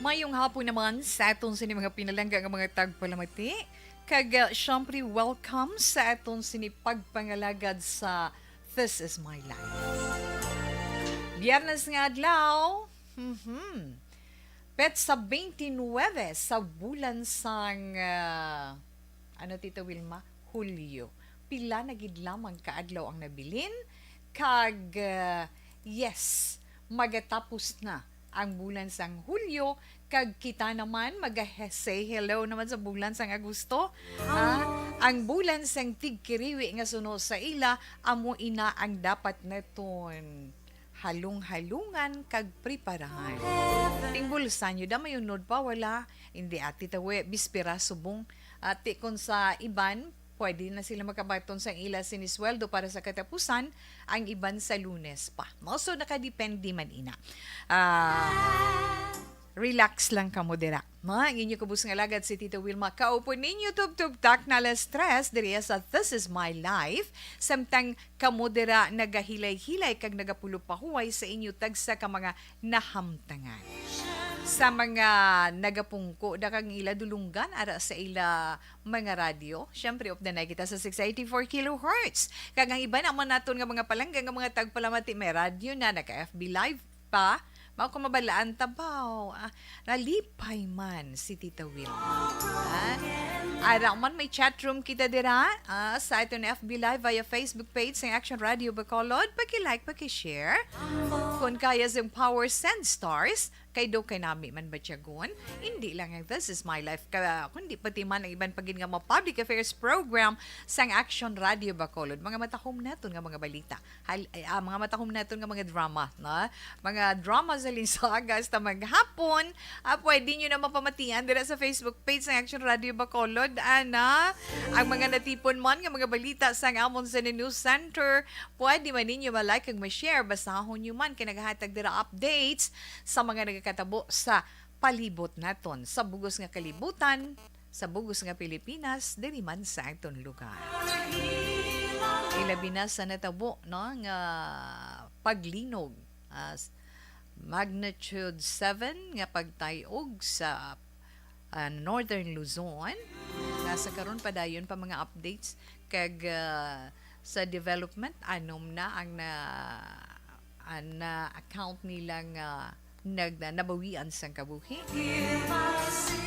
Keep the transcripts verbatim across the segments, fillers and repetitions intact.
Mayong hapon naman sa aton sini mga pinalangga nga mga tagpalamati. Kag, uh, syempre, welcome sa aton sini pagpangalagad sa This Is My Life. Biyernes nga adlaw, mhm, petsa twenty-nine sa bulan sang, uh, ano, Tita Wilma? Hulyo. Pila na gid lamang ka adlaw ang nabilin, kag, uh, yes, magatapos na ang bulan sang Hulyo, kag kita naman mag-say hello naman sa bulan sang Agosto. Ah, ang bulan sang tigkiriwi nga suno sa ila, amo ina ang dapat naton halong-halungan kag preparahan. Tingbulsan nyo da, may unod pa, wala? Hindi, ati tawe, bispera, subong. Ati, kung sa iban, pwede na sila makabaton sang ila sinisweldo para sa katapusan, ang iban sa Lunes pa. No? So, nakadepende man ina. Ah, relax lang kamo dira. Ma, ang inyo kubos nga lagad si Tita Wilma. Kaupo ninyo tubtub tak na alas tres diri sa This Is My Life. Samtang kamo dira nagahilay-hilay kag nagapulo pahuway sa inyo tagsa ka mga nahamtangan. Sa mga nagapungko da kag ila dulunggan ara sa ila mga radyo, syempre updanay kita sa six eighty-four kilohertz. Kag ang iban naman naton nga mga palangga nga mga tagpalamati, may radyo na, naka-F B Live pa. Mao ko mabalaan ta ba? Ah, nalipay man si Tita Wilma. Ah, ara man may chat room kita dira, ah, sa aton F B Live via Facebook page sa Action Radio Bacolod. Paki-like, paki-share. Kung kaya sa Power Send Stars, kay do kay nami man batyagon. Hindi lang ang This Is My Life, ka, kundi pati man ang iban pa gid nga mga public affairs program sang Action Radio Bacolod. Mga matahom naton nga mga balita. Hal-, ay, ah, mga matahom naton nga mga drama, no? Mga drama sa linsaga hasta maghapon. Ah, pwede nyo na mapamatian dira sa Facebook page sang Action Radio Bacolod. Ana, ang mga natipon man nga mga balita sang amon sa News Center, pwede man ninyo ma-like kag ma-share. Basahon nyo man kay naghatag dira updates sa mga nagakatabo sa palibot naton, sa bugos nga kalibutan, sa bugos nga Pilipinas, diri man sa aton lugar. Ilabi na sa natabo, no, nga paglinog, ah, s-, magnitude seven nga pagtay-og sa, ah, Northern Luzon. Nasa karon padayon pa mga updates kag, ah, sa development, anom na ang na, ang na-account nila nga nag-, na-, nabawian sang kabuhi.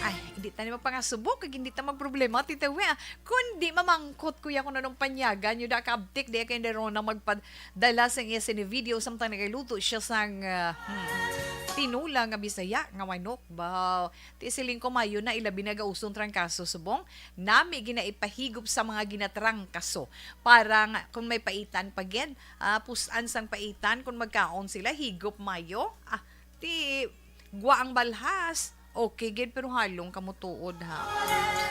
Ay, hindi ta ni magpangasubok kag hindi ta magproblema, Tita Wi, ah. Kundi mamangkot ko ya kung anong panyaga nyo da kaabtik di kay Nerona magpadala sang iya sini video samtang nagaluto siya sang, ah, hmm, tinula nga Bisaya nga manok. Baw, ti siling ko mayo na ilabi na gausong trangkaso subong. Nami ginaipahigop sa mga ginatrangkaso. Para nga, kung may paitan pa gid, ah, pus-an sang paitan, kung magkaon sila, higop mayo. Ah, ti, gwa ang balhas. Okay gid, pero halong kamo tuod, ha.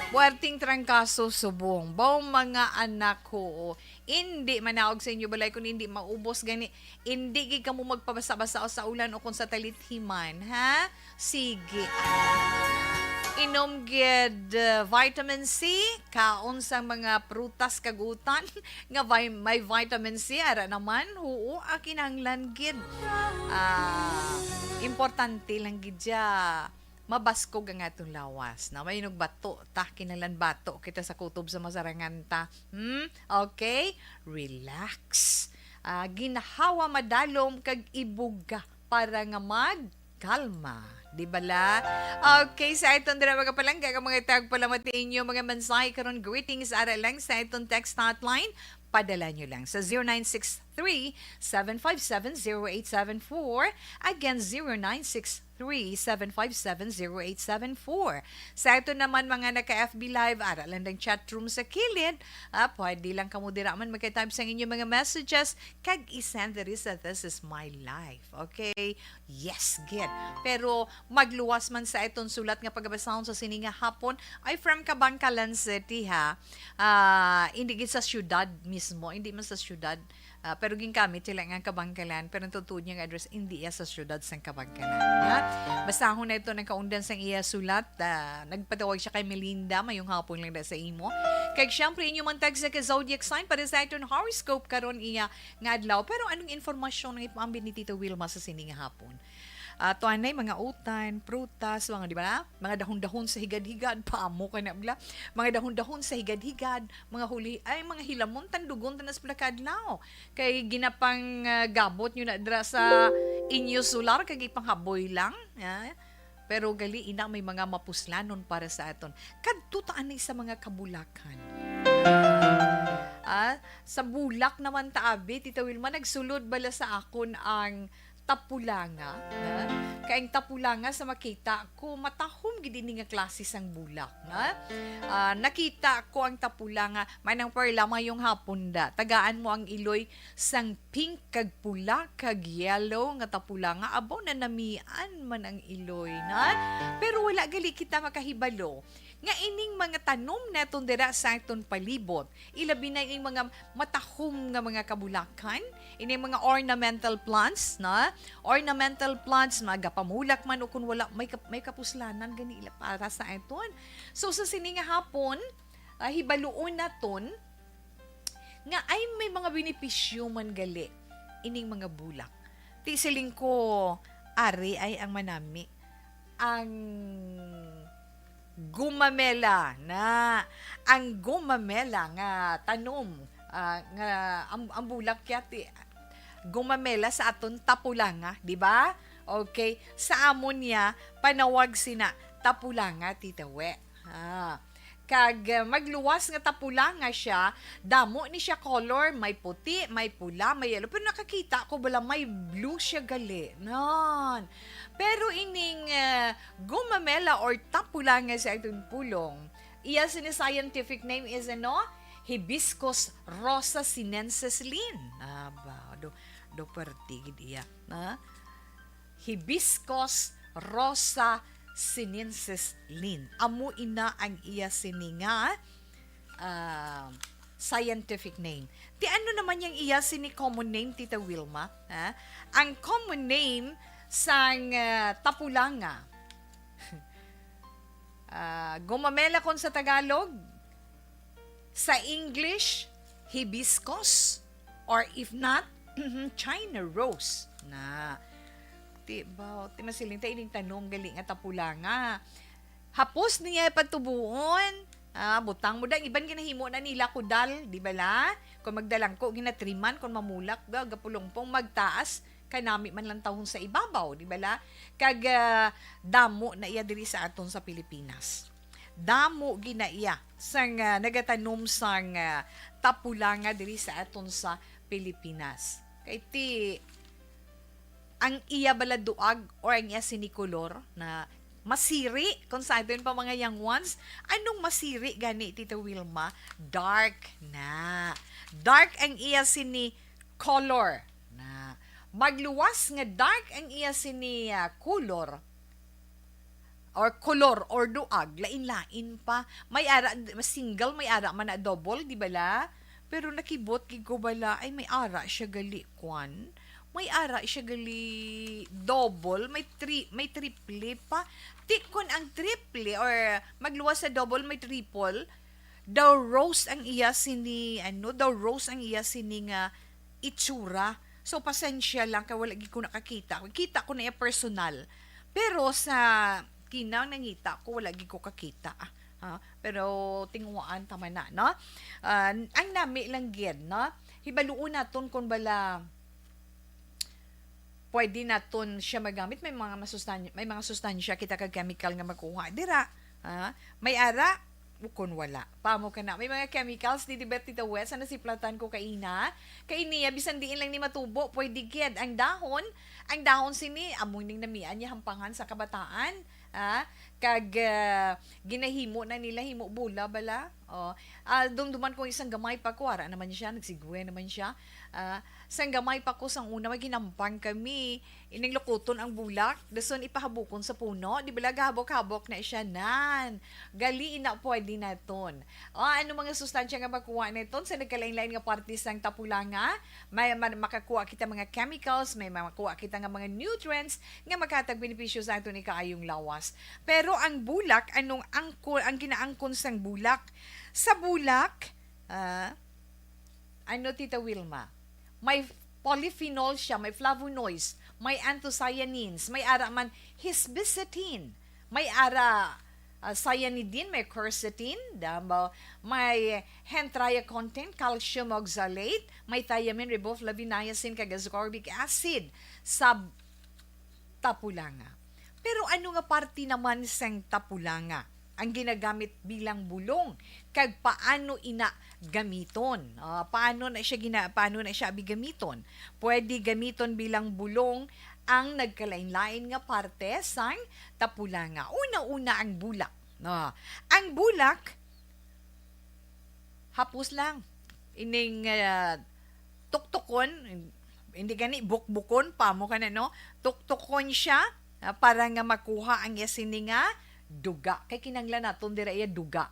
Puwerteng trangkaso subong. Baw, mga anak, ho. Indi manaog sa inyo balay kung hindi maubos gani. Indi gid kamo magpabasa-basa sa ulan o kung sa talithi man, ha? Sige. Inom gid, uh, vitamin C, kaon sang mga prutas kag utan nga vi-, may vitamin C, ara naman, huo, ah, kinahanglan gid. Ah, importante lang gid siya mabaskog ang atong lawas, na may nagbato ta, kinahanglan bato kita sa kutob sa masarangan ta. Hmm? Okay? Relax. Ah, ginhawa madalom kag ibuga para nga magkalma. Di bala? Okay, sa iton dira mga palangga, ang mga tagpalamati inyo, mga mensahe karon, greetings, ara lang sa iton text hotline. Padala nyo lang sa zero nine six three, seven five seven, zero eight seven four. Again, zero nine six three, seven five seven, zero eight seven four. Sa ato naman mga naka-F B Live, ara lang ang chat room sa kilid. Ah, pwede lang kamo dira man magka-type sa inyong mga messages kag i-send diri sa This Is My Life. Okay? Yes, gid. Pero magluwas man sa iton sulat nga pagabasahon sa sini nga hapon, ay from Kabankalan City, ha. Ah, hindi gid sa syudad mismo, hindi man sa syudad. Ah, pero gingamit sila nga Kabankalan, pero ang tutuod niya nga address, hindi iya sa syudad sang Kabankalan. Ha? Basahon na ito ng kaundan sang iya sulat. Ah, nagpatawag siya kay Melinda, mayong hapon lang na sa imo. Kag syempre, inyo man tag sa ka zodiac sign para sa iton horoscope karon iya nga adlaw. Pero anong informasyon ang ipaambit ni Tita Wilma sa sini nga hapon? Ato anay, mga utan, prutas, mga, di ba? Mga dahon-dahon sa higad-higad, paamo ka na, bla. Mga dahon-dahon sa higad-higad, mga huli, ay, mga hilamon, tandugon, tanas pala kadlaw. Kay ginapang, ah, gabot nyo na dira sa inyo solar, kay ipanghaboy lang, ah. Pero gali, ina, may mga mapuslanon para sa aton. Kadto ta anay sa mga kabulakan. Ah, sa bulak naman ta, abi, Tita Wilma, nagsulod bala sa akon ang tapulanga, na? Kay ang tapulanga sa makita ko, matahom gid ini nga klase sang bulak, na? Ah, nakita ko ang tapulanga, Manang Perla, mayong hapon da. Tagaan mo ang iloy sang pink kag pula kag yellow nga tapulanga. Abo, nanamian man ang iloy, na? Pero wala gali kita makahibalo nga ining mga tanom naton dira sa aton palibot, ilabi na ining mga matahom nga mga kabulakan, ining mga ornamental plants, na? Ornamental plants, magapamulak man o kun wala, may kap-, may kapuslanan gani ila para sa aton. So, sa sini nga hapon, ah, hibaluon naton nga ay may mga benepisyo man gali ining mga bulak. Ti siling ko, ari ay ang manami, ang gumamela, na, ang gumamela nga tanom, ah, nga ang, ang bulak kaya ti gumamela sa aton tapulanga, di ba? Okay, sa amon niya panawag sina tapulanga, Tita We. Ah. Kag, ah, magluwas nga tapulanga siya, damo ni siya color, may puti, may pula, may yellow. Pero nakakita ko bala may blue siya gali. Nan. Pero ining, ah, gumamela or tapulanga sa aton pulong, iya sini scientific name is ano? Hibiscus rosa sinensis Lin. Aba, do, do perti gid iya. Ha? Hibiscus rosa sinensis Lin. Amo ina ang iya sini nga, ah, scientific name. Ti ano naman yang iya sini common name, Tita Wilma? Ha? Ang common name sang, ah, tapulanga. Ah, gumamela kon sa Tagalog, sa English, hibiscus, or if not, China rose. Na, ti ba, ti masiling ta ining tanom gali nga tapulanga. Hapos niya patubuon, ah, butang mo da, ang iban ginahimo na nila kudal, di ba la? Kung magdalangko, ginatriman, kung mamulak, ga-, gapulongpong, magtaas, kanami man lang tahon sa ibabaw, di ba la? Kag, ah, damo na iya diri sa aton sa Pilipinas. Damo gina iya sang, ah, nagatanom sang, ah, tapulanga diri sa aton sa Pilipinas. Kay ti, ang iya bala duag or ang iya sini kolor na masiri, kung sa aton pa mga young ones, anong masiri gani, Tita Wilma? Dark na. Dark ang iya sini color na. Magluwas nga dark ang iya sini, ah, color or kolor or duag, lain-lain pa. May ara, single, may ara man na double, di bala? Pero nakibot gid ko bala, ay may ara siya gali, kwan. May ara siya gali double, may tri-, may triple pa. Ti kon ang triple or magluwas sa double, may triple, daw rose ang iya sini, ano, daw rose ang iya sini nga itsura. So, pasensya lang kay wala gid ko nakakita. Kita ko na iya personal. Pero sa kinang nangita ko, wala gid ko kakita. Ha? Pero tinguhaan ta man na, no? Ah, ang nami lang gid, no? Hibaluon naton kung bala pwede naton siya magamit. May mga masustan-, may mga sustansya kita kag chemical nga makuha dira. Ha? May ara, ukon wala. Paamo ka na. May mga chemicals, di, di ba, Tita Wes, sa nasiplatan ko kaina? Kay niya, bisan diin lang ni matubo, pwede gid. Ang dahon, ang dahon sini, amo ning namian niya hampangan sa kabataan. Ah, kag, ah, ginahimo na nila, himo bola bala. Oh, ah, dumduman ko isang gamay pa ko, ara naman siya, nagsigwe naman siya. Ah, sang gamay pa ko, sang una, may ginampang kami. Ining lukuton ang bulak, dason ipahabukon sa puno. Di bala, gahabok-habok na siya, nan. Gali ina pwede naton. O, ano mga sustansya nga makuha naton sa nagkalain-lain nga parte sang tapulanga? May, ma-, makakuha kita mga chemicals, may makuha kita nga mga nutrients nga makatag benepisyo sa aton ikaayong lawas. Pero ang bulak, anong angkon, ang ginaangkon sang bulak? Sa bulak, ah, ano, Tita Wilma? May polyphenols siya, may flavonoids, may anthocyanins, may ara man hisbisitin, may ara, ah, cyanidin, may quercetin, damo, may hentria content, calcium oxalate, may thiamine, riboflavin, niacin, kag ascorbic acid sa tapulanga. Pero ano nga parte naman sang tapulanga ang ginagamit bilang bulong, kag paano ina gamiton? Ah, paano na siya gina-, paano na siya abi gamiton? Pwede gamiton bilang bulong ang nagkalain-lain nga parte sang tapulanga. Una-una, ang bulak. Ah, ang bulak, hapos lang. Ining, ah, tuktukon, hindi gani bukbukon pa mo ka na, no? Tuktukon siya, ah, para nga makuha ang iya sini nga duga. Kay kinahanglan naton dira iya duga.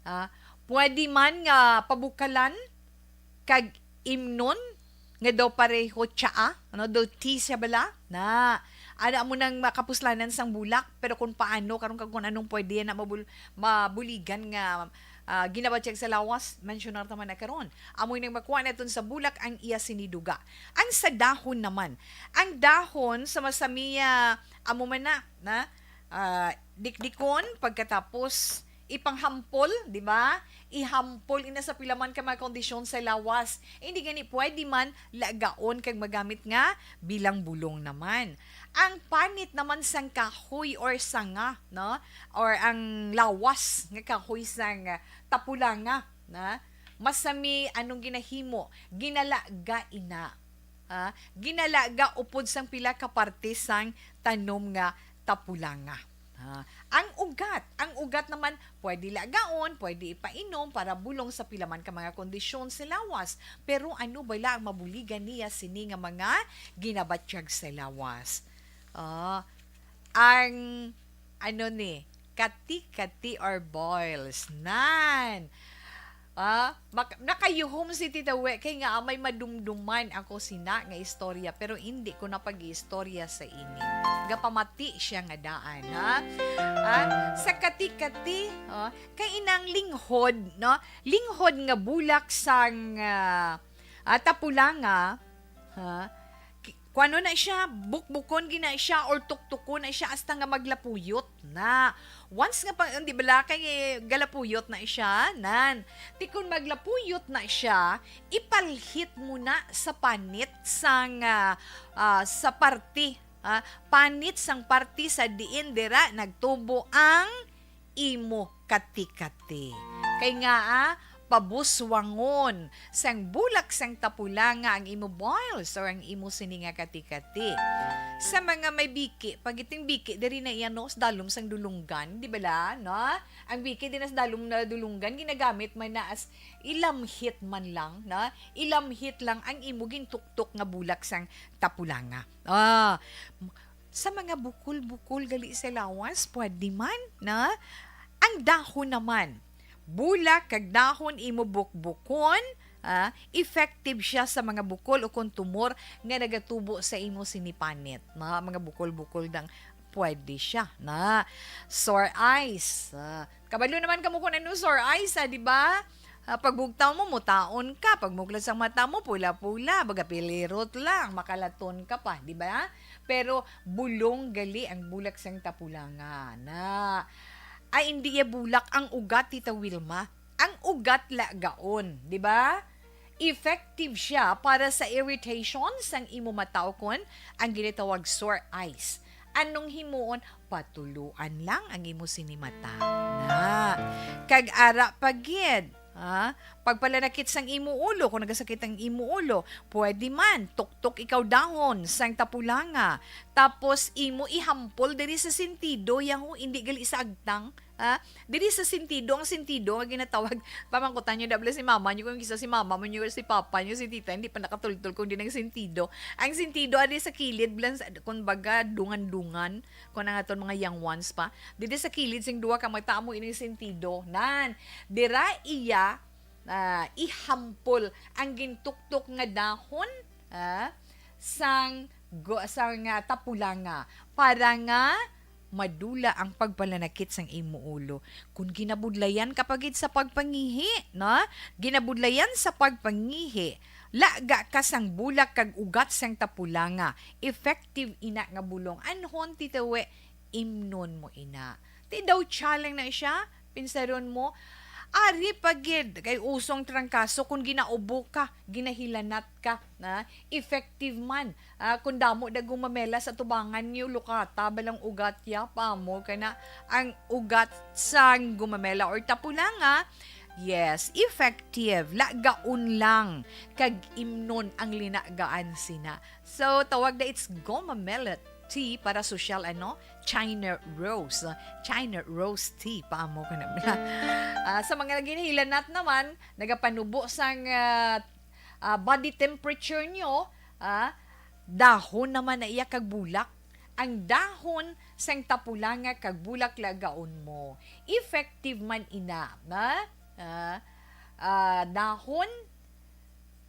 Ah, pwede man nga pabukalan kag imnon nga daw pareho tsaa, ano, daw tea siya bala? Na, ana mo nang makapuslanan sang bulak, pero kung paano, karon kag kung anong pwede na mabul-, mabuligan nga, ah, ginabatyag sa lawas, mensyonar ta man na karon. Amoy nang makuha naton sa bulak ang iya sini duga. Ang sa dahon naman, ang dahon sa masamiya, amo man na, na, ah, dikdikon, pagkatapos ipanghampol, di ba? Ihampol ina sa pila man ka mga kondisyon sa lawas. Hindi gani pwede man lagaon kag magamit nga bilang bulong naman. Ang panit naman sang kahoy or sanga, no? Or ang lawas nga kahoy sang, ah, tapulanga, na masami anong ginahimo, ginalaga ina. Ah, ginalaga upod sang pila ka parte sang tanom nga tapulanga. Ah, ang ugat, ang ugat naman pwede lagaon, pwede ipainom para bulong sa pila man ka mga kondisyon sa lawas. Pero ano bala ang mabuligan niya sini nga mga ginabatyag sa lawas? Ah, ang ano ni, kati-kati or boils. Nan! Ah, mak-, nakayuhom si Tita We kay nga may madumduman ako sina nga istorya, pero hindi ko na pag-iistorya sa inyo. Gapamati siya nga daan, ha? Ah, sa kati-kati, ah, kay inang linghod, no? Linghod nga bulak sang, ah, ah, tapulanga, ha? Ki-, kuano na siya, bukbukon gina siya or tuktukon na siya hasta nga maglapuyot na. Once nga pang, di bala kay galapuyot na siya, nan. Ti kon maglapuyot na siya, ipalhit mo na sa panit sang, ah, ah, sa parti, ah, panit sang parti sa diin dira nagtubo ang imo kati-kati. Kay nga, ah, pabuswangon sang bulak sang tapulanga ang imo boils or ang imo sini nga kati-kati. Sa mga may biki, pag iting biki, diri na iya, no, sa dalom sang dulunggan, di bala, no? Ang biki din sa dalom na dulunggan, ginagamit man na as ilamhit man lang, no? Ilamhit lang ang imo gintuktok nga bulak sang tapulanga. Ah, sa mga bukol-bukol gali sa lawas, pwede man, na? Ang dahon naman, bulak kag dahon imo bukbukon, ah, effective siya sa mga bukol o kon tumor nga nagatubo sa imo sinipanit. Mga, mga bukol-bukol dang pwede siya, na? Sore eyes, ah, kabalo naman kamo kung ano sore eyes, ah, di ba? Ah, pagbugtaw mo, mutaon ka. Pagmuklat sang mata mo, pula-pula. Baga pilirot lang, makalaton ka pa, di ba? Pero bulong gali ang bulak sang tapulanga, na. Ay, hindi ya bulak ang ugat, Tita Wilma. Ang ugat lagaon, di ba? Effective siya para sa irritation sang imo mata o kon ang ginatawag sore eyes. Anong himuon? Patuluan lang ang imo sini mata. Na. Kag ara pa gid, ha? Pagpalanakit sang imo ulo, kung nagasakit ang imo ulo, pwede man, tuktok ikaw dahon sang tapulanga. Tapos imo ihampol diri sa sentido, yaho, hindi gali sa agtang. Ha? Diri sa sentido, ang sentido nga ginatawag, pamangkutan nyo, dabla si mama nyo, kung kisa si mama mo nyo, si papa nyo, si tita, hindi pa nakatultol kung din ang sentido. Ang sentido, ari sa kilid, bilang sa, kung baga, dungan-dungan, kung ang aton mga young ones pa. Diri sa kilid, sing duha ka mata mo, ining sentido. Nan, dira iya, ah, ihampol ang gintuktok nga dahon, ah, sang go-, sang, ah, tapulanga para nga madula ang pagpalanakit sang imo ulo. Kung ginabudlayan ka pa gid sa pagpangihi, no? Ginabudlayan sa pagpangihi, Laga ka sang bulak kag ugat sang tapulanga. Effective ina nga bulong. Anhon, Tita We, imnon mo ina. Ti daw challenge na siya, pinsaron mo. Ari pa gid, kay usong trangkaso kung ginaubo ka, ginahilanat ka, na effective man. Ah, kung damo na gumamela sa tubangan niyo, lukata, balang ugat ya, pamo ka na ang ugat sang gumamela or tapulanga. Yes, effective. Lagaon lang kag imnon ang linagaan sina. So, tawag na it's gomamela tea para sosyal, ano? China rose. China rose tea pa amo ka na. Ah, sa mga naginahilanat naman, nagapanubo sang, ah, ah, body temperature nyo, ah, dahon naman na iya kag bulak. Ang dahon sang tapulanga kag bulak lagaon mo. Effective man ina, na? Ah, ah, dahon,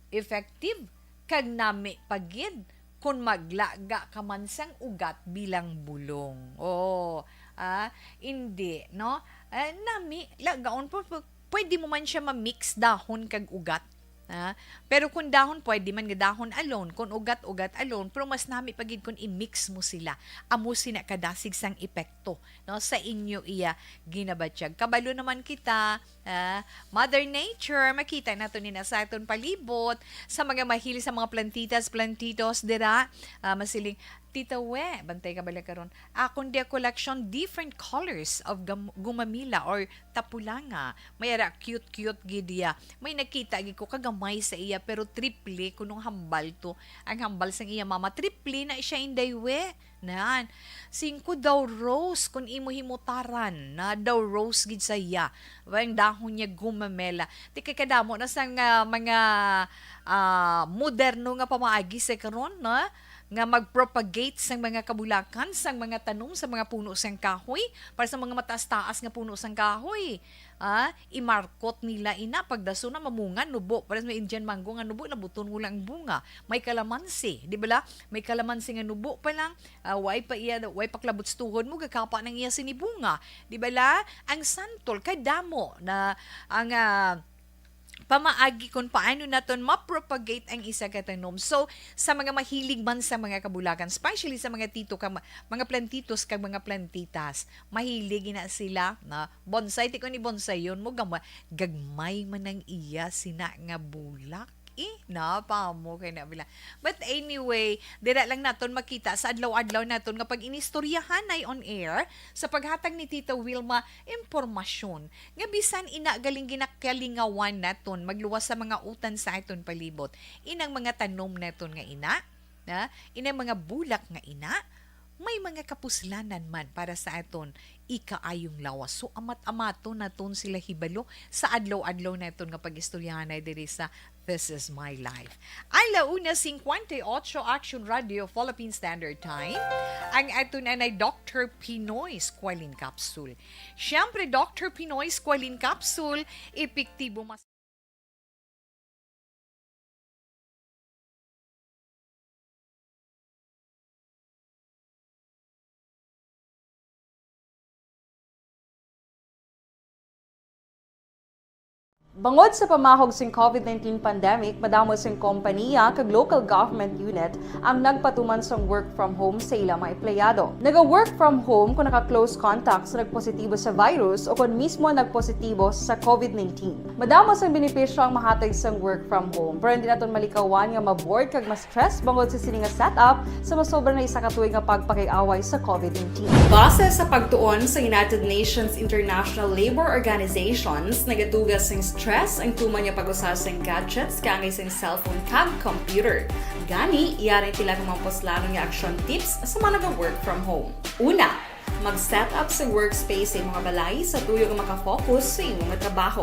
effective, kag nami pa gid kon maglaga ka man sang ugat bilang bulong. Oo, ah, hindi, no? Ah, nami, lagaon po, po- pwede mo man siya ma-mix dahon kag ugat. Ah, pero kung dahon, pwede man nga dahon alone, kung ugat, ugat alone, pero mas nami pa gid kung i-mix mo sila. Amo sina kadasig sang epekto, no, sa inyo iya ginabatyag. Kabalo naman kita, ah, Mother Nature, makita nato ni na sa aton palibot, sa mga mahil sa mga plantitas, plantitos dira, ah, masiling, "Tita We, bantay ka bala karon? Akon dia collection different colors of gam- gumamila or tapulanga. May ara cute-cute gid iya. May nakita gid ko kagamay sa iya, pero triple kunong hambal to. Ang hambal sang iya mama, triple na siya, Inday We." Nan, singko daw rose kun imo himutaran, na daw rose gid sa iya. Ang dahon niya gumamela. Ti kay kadamo na sang, ah, mga, ah, moderno nga pamaagi sa karon, na, nga mag-propagate sang mga kabulakan, sang mga tanom, sa mga puno sang kahoy, para sa mga mataas-taas nga puno sang kahoy. Ah, imarkot nila ina, pagdaso na mamunga, nubo, para sa mga Indian mango nga nubo, nabuton mo lang bunga. May kalamansi, di ba la? May kalamansi nga nubo pa lang, ah, way pa iya, way pa klabot sa tuhod mo, gakapa nang iya sini bunga. Di ba la? Ang santol, kadamo na ang, ah, pamaagi kung paano naton ma-propagate ang isa ka tanom. So, sa mga mahilig man sa mga kabulakan, especially sa mga tito ka, mga plantitos kag mga plantitas, mahilig na sila na bonsai, ti ko ni bonsayon mo, gama-, gagmay man ang iya sina nga bulak. Eh, napamo kay na bila. But anyway, dira lang naton makita sa adlaw-adlaw naton nga pag-inistoryahanay on air sa paghatag ni Tita Wilma impormasyon nga bisan ina galing ginakalingawan naton magluwas sa mga utan sa aton palibot, inang mga tanom naton nga ina, na, inang mga bulak nga ina, may mga kapuslanan man para sa aton ikaayong lawas. So, amat-amaton naton sila hibalo sa adlaw-adlaw naton nga pag-istoryahanay diri sa This Is My Life. Ala una cincuenta y ocho, Action Radio, Philippine Standard Time. Ang aton anay Doctor Pinoy Squalene Capsule. Siyempre, Doctor Pinoy Squalene Capsule, epektibo mas Bangod sa pamahog sing COVID nineteen pandemic, madamo sing kompanya kag local government unit ang nagpatuman sang work from home sa ila mga empleyado. Naga-work from home kung naka-close contact sa nagpositibo sa virus o kung mismo nagpositibo sa COVID nineteen. Madamo sang benepisyo ang mahatag sang work from home, pero hindi naton malikawan nga ma-bored kag ma-stress bangod sa sini nga setup sa masobra na isa ka tuig nga pagpakig-away sa COVID nineteen. Base sa pagtuon sa United Nations International Labour Organizations, nagaduga sing stress ang tuman nga pag-usa sing gadgets kaangay sing cellphone kag computer. Gani, yari tila ka mga puslanon nga action tips sa mga naga-work from home. Una, mag-set up sa workspace sa imong balay sa tuyo nga maka-focus sa imong trabaho.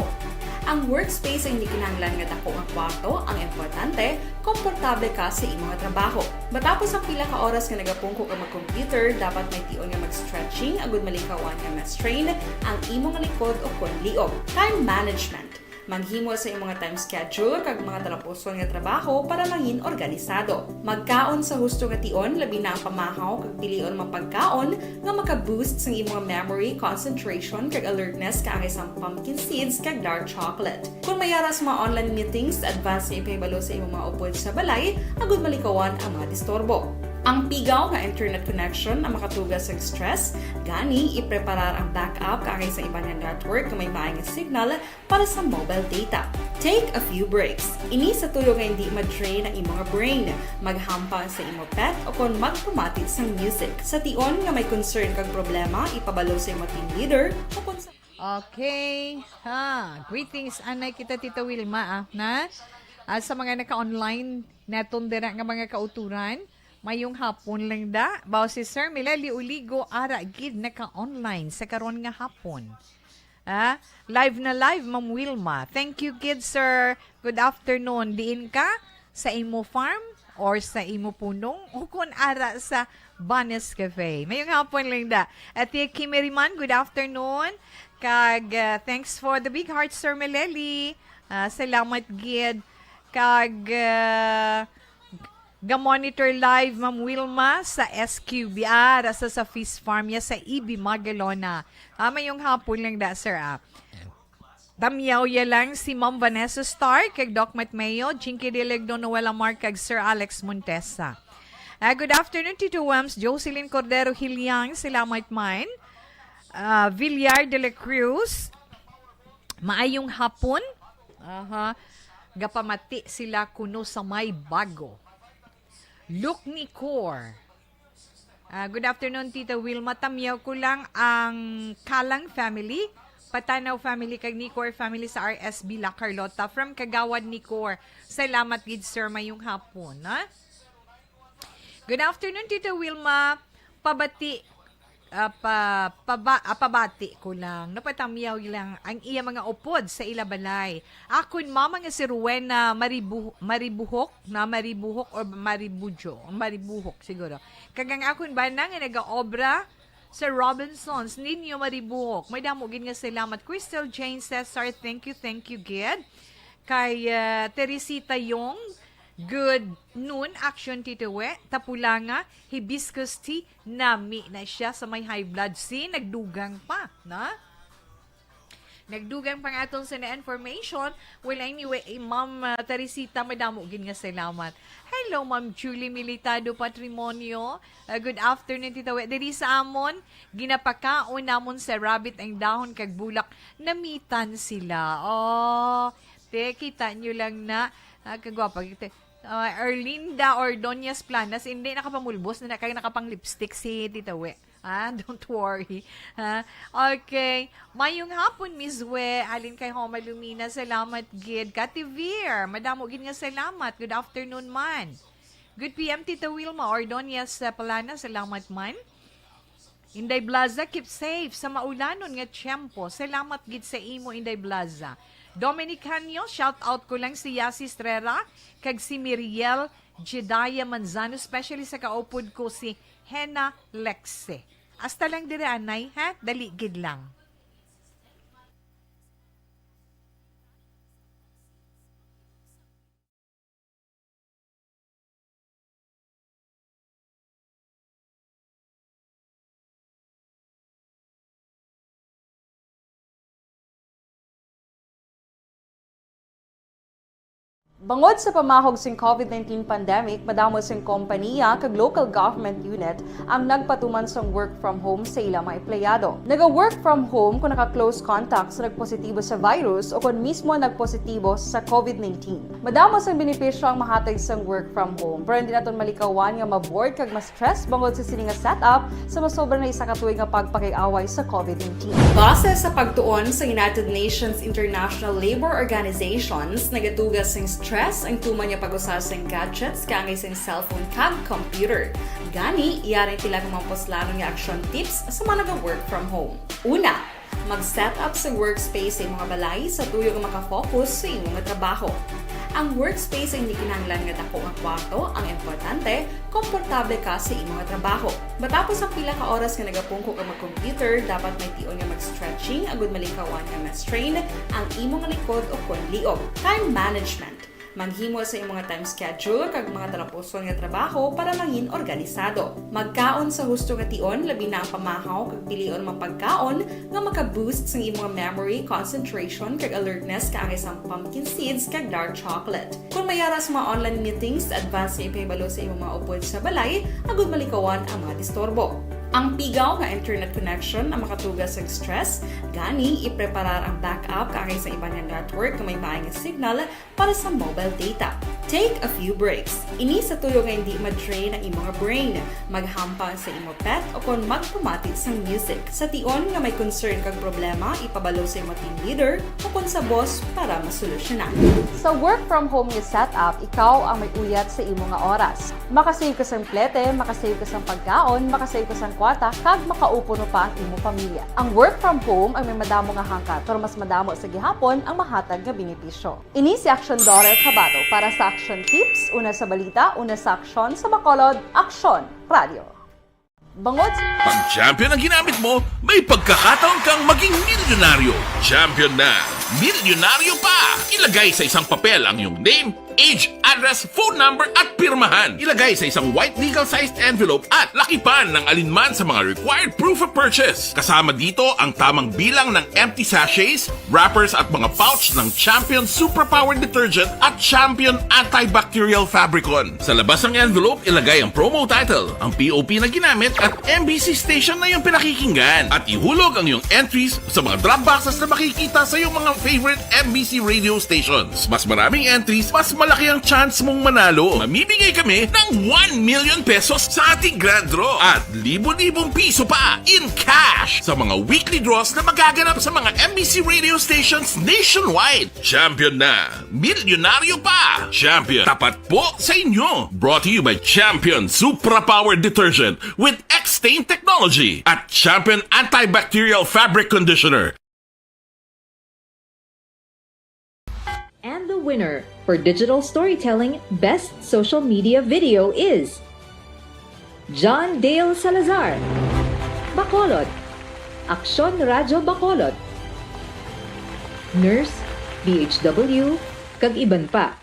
Ang workspace ay hindi kinahanglan nga dako nga kwarto, ang importante, komportable ka sa imong trabaho. Matapos ang pila ka oras nga nagapungko ka mag-computer, dapat may tion nga mag-stretching agud malikawan nga ma-strain ang imong likod o kon liog. Time management. Maghimo sa imong mga time schedule kag mga talapuson nga trabaho para mangin organisado. Magkaon sa husto nga tion, labi na ang pamahaw kag pilion mga pagkaon nga maka-boost sang imong memory, concentration, kag alertness kaangay sang pumpkin seeds kag dark chocolate. Kung may ara sa mga online meetings, advance nga ipahibalo sa imong mga upod sa balay agud malikawan ang mga disturbo. Ang pigaw nga internet connection ang makatuga sa stress, gani ipreparar ang backup kaangay sa iban nga network nga may maay nga signal para sa mobile data. Take a few breaks. Ini sa tuyo nga hindi ma-drain ang imong brain. Maghampang sa imo pet o kon magpamati sang music. Sa tion nga may concern kag problema, ipabalo sa imo team leader o kon sa Okay. Ha, greetings anay kita, Tita Wilma, ah, na? Ah, sa mga naka-online naton dira nga mga kauturan, mayong hapon lang da. Bao si Sir Mileli Uligo, ara gid naka-online sa karon nga hapon. Ah, live na live, Ma'am Wilma. Thank you gid, sir. Good afternoon. Diin ka? Sa imo farm or sa imo punong? O kun ara sa Banes Cafe. Mayong hapon lang da. At Tia Kimmy Riman, good afternoon. Kag, ah, thanks for the big heart, Sir Meleli. Ah, salamat gid. Kag, ah, ga-monitor live, Ma'am Wilma, sa S Q B R, sa, sa fish farm ya sa E B Magalona. Ah, mayong hapon lang da, sir, ah. Tamyaw ya lang si Ma'am Vanessa Star, kag Doc Matmeo, Jinky Diligno, Noel Amar, kag Sir Alex Montesa. Ah, good afternoon, Tito Wams, Jocelyn Cordero Hiliang, salamat man. Ah, Villar de la Cruz, maayong hapon. Aha. Gapamati sila kuno sa may bago. Luke Nicor. Ah, good afternoon, Tita Wilma. Tamyaw ko lang ang Kalang family, Patanaw family, kag Nicor family sa R S B La Carlota from Kagawad Nicor. Salamat gid, sir. Mayong hapon, ha? Good afternoon, Tita Wilma. Pabati, ah, pa, paba-, ah, pabati ko lang. Napatamyaw lang ang iya mga upod sa ila balay. Akon mama nga si Rowena Maribu-, Maribuhok, na Maribuhok or Maribujo, Maribuhok siguro. Kag ang akon bana nga nagaobra sa Robinsons, Nino Maribuhok. May damo gid nga salamat. Crystal Jane Cesar, thank you, thank you gid. Kay, ah, Teresita Yong, good noon, Action Tito We. Tapulanga, hibiscus tea, nami na siya sa may high blood. See, nagdugang pa, na? Nagdugang pa nga atong sa na information. Well, anyway, eh, Ma'am, ah, Teresita, madamo gid nga salamat. Hello, Ma'am Julie Militado Patrimonio. Ah, good afternoon, Tita We. Diri sa amon, ginapakaon namon sa rabbit ang dahon kag bulak. Namitan sila. Oh, te, kita nyo lang na. Ah, kagwapa, te. Ah, Erlinda Ordonez Planas, hindi nakapamulbos na, na kay nakapang-lipstick si Tita We. Ah, don't worry. Ha? Okay. Mayong hapon, Miss We. Alin kay Homa Lumina, salamat gid. Kati Vir, madamo gid nga salamat. Good afternoon man. Good P M, Tita Wilma Ordonez, uh, Palana, salamat man. Inday Blaza, keep safe sa maulanon nga tiyempo. Salamat gid sa imo, Inday Blaza. Dominic Hanyo, shout out ko lang si Yasi Estrera kag si Miriel Jedaya Manzano, especially sa kaupod ko si Hena Lexe. Hasta lang diri, anay, ha? Dali gid lang. Bangod sa pamahog sing COVID nineteen pandemic, madamo sing kompaniya kag local government unit ang nagpatuman sang work from home sa ila mga empleyado. Naga-work from home kung naka-close contact sa nagpositibo sa virus o kon mismo nagpositibo sa COVID nineteen. Madamo sang benepisyo ang mahatag sang work from home, pero hindi naton malikawan nga ma-bored kag ma-stress bangod sa sini nga setup sa masobra na isa ka tuig nga pagpakig-away sa COVID nineteen. Base sa pagtuon sa United Nations International Labor Organizations, nagatuga sing stress ang tuman nga pag-usa sing gadgets kaangay sing cellphone kag computer. Gani, yari pila ka mga puslanon nga action tips sa mga naga-work from home. Una, mag-set up sa workspace sa imong balay sa tuyo nga maka-focus sa imong trabaho. Ang workspace ay hindi kinahanglan nga dako nga kwarto, ang importante, komportable ka sa imo nga trabaho. Matapos ang pila ka oras nga nagapungko ka mag-computer, dapat may tion nga mag-stretching agud malikawan nga ma-strain ang imo nga likod o kon liog. Time management. Maghimo sa imo nga time schedule kag mga talapuson nga trabaho para mangin organisado. Magkaon sa husto nga tion, labi na ang pamahaw kag pilion mga pagkaon nga maka-boost sang imo nga memory, concentration, kag alertness kaangay sang pumpkin seeds kag dark chocolate. Kung may ara sa mga online meetings, advance nga ipahibalo sa imo mga upod sa balay agud malikawan ang mga disturbo. Ang pigaw nga internet connection ang makatuga sa stress, gani ipreparar ang backup kaangay sa iban nga network nga may maay nga signal para sa mobile data. Take a few breaks. Ini sa tuyo nga hindi ma-drain ang imo nga brain. Maghampang sa imo pet o kon magpamati sang music. Sa tion nga may concern kag problema, ipabalo sa imo team leader o kon sa boss para masolusyonan. Sa work from home nga setup, ikaw ang may uyat sa imo nga oras. Makasave ka sang plete, makasave ka sang pagkaon, makasave ka sang kwarta, kag makaupo pa ang imo pamilya. Ang work from home ang may madamo nga hangkat, pero mas madamo sa gihapon ang mahatag nga benepisyo. Ini si Aksyon Dorel Cabato para sa Aksyon Tips, una sa balita, una sa aksyon, sa Bacolod, Aksyon Radio. Bangod sa Pag champion ang ginamit mo, may pagkakataon kang maging milyonaryo. Champion na, milyonaryo pa! Ilagay sa isang papel ang iyong name, age, address, phone number, at pirmahan. Ilagay sa isang white legal-sized envelope at lakipan ng alinman sa mga required proof of purchase. Kasama dito ang tamang bilang ng empty sachets, wrappers, at mga pouch ng Champion Superpower Detergent at Champion Antibacterial Fabricon. Sa labas ng envelope, ilagay ang promo title, ang P O P na ginamit, at M B C station na iyong pinakikinggan. At ihulog ang iyong entries sa mga drop boxes na makikita sa iyong mga favorite M B C radio stations. Mas maraming entries, mas malaki ang chance mong manalo. Mamimigay kami ng one million pesos sa ating grand draw at libo-libong piso pa in cash sa mga weekly draws na magaganap sa mga M B C radio stations nationwide. Champion na! Milyonaryo pa! Champion, tapat po sa inyo! Brought to you by Champion Supra Power Detergent with X-Stain Technology at Champion Antibacterial Fabric Conditioner. And the winner for digital storytelling best social media video is John Dale Salazar, Bacolod, Aksyon Radyo Bacolod, Nurse, D H W, kag iban pa.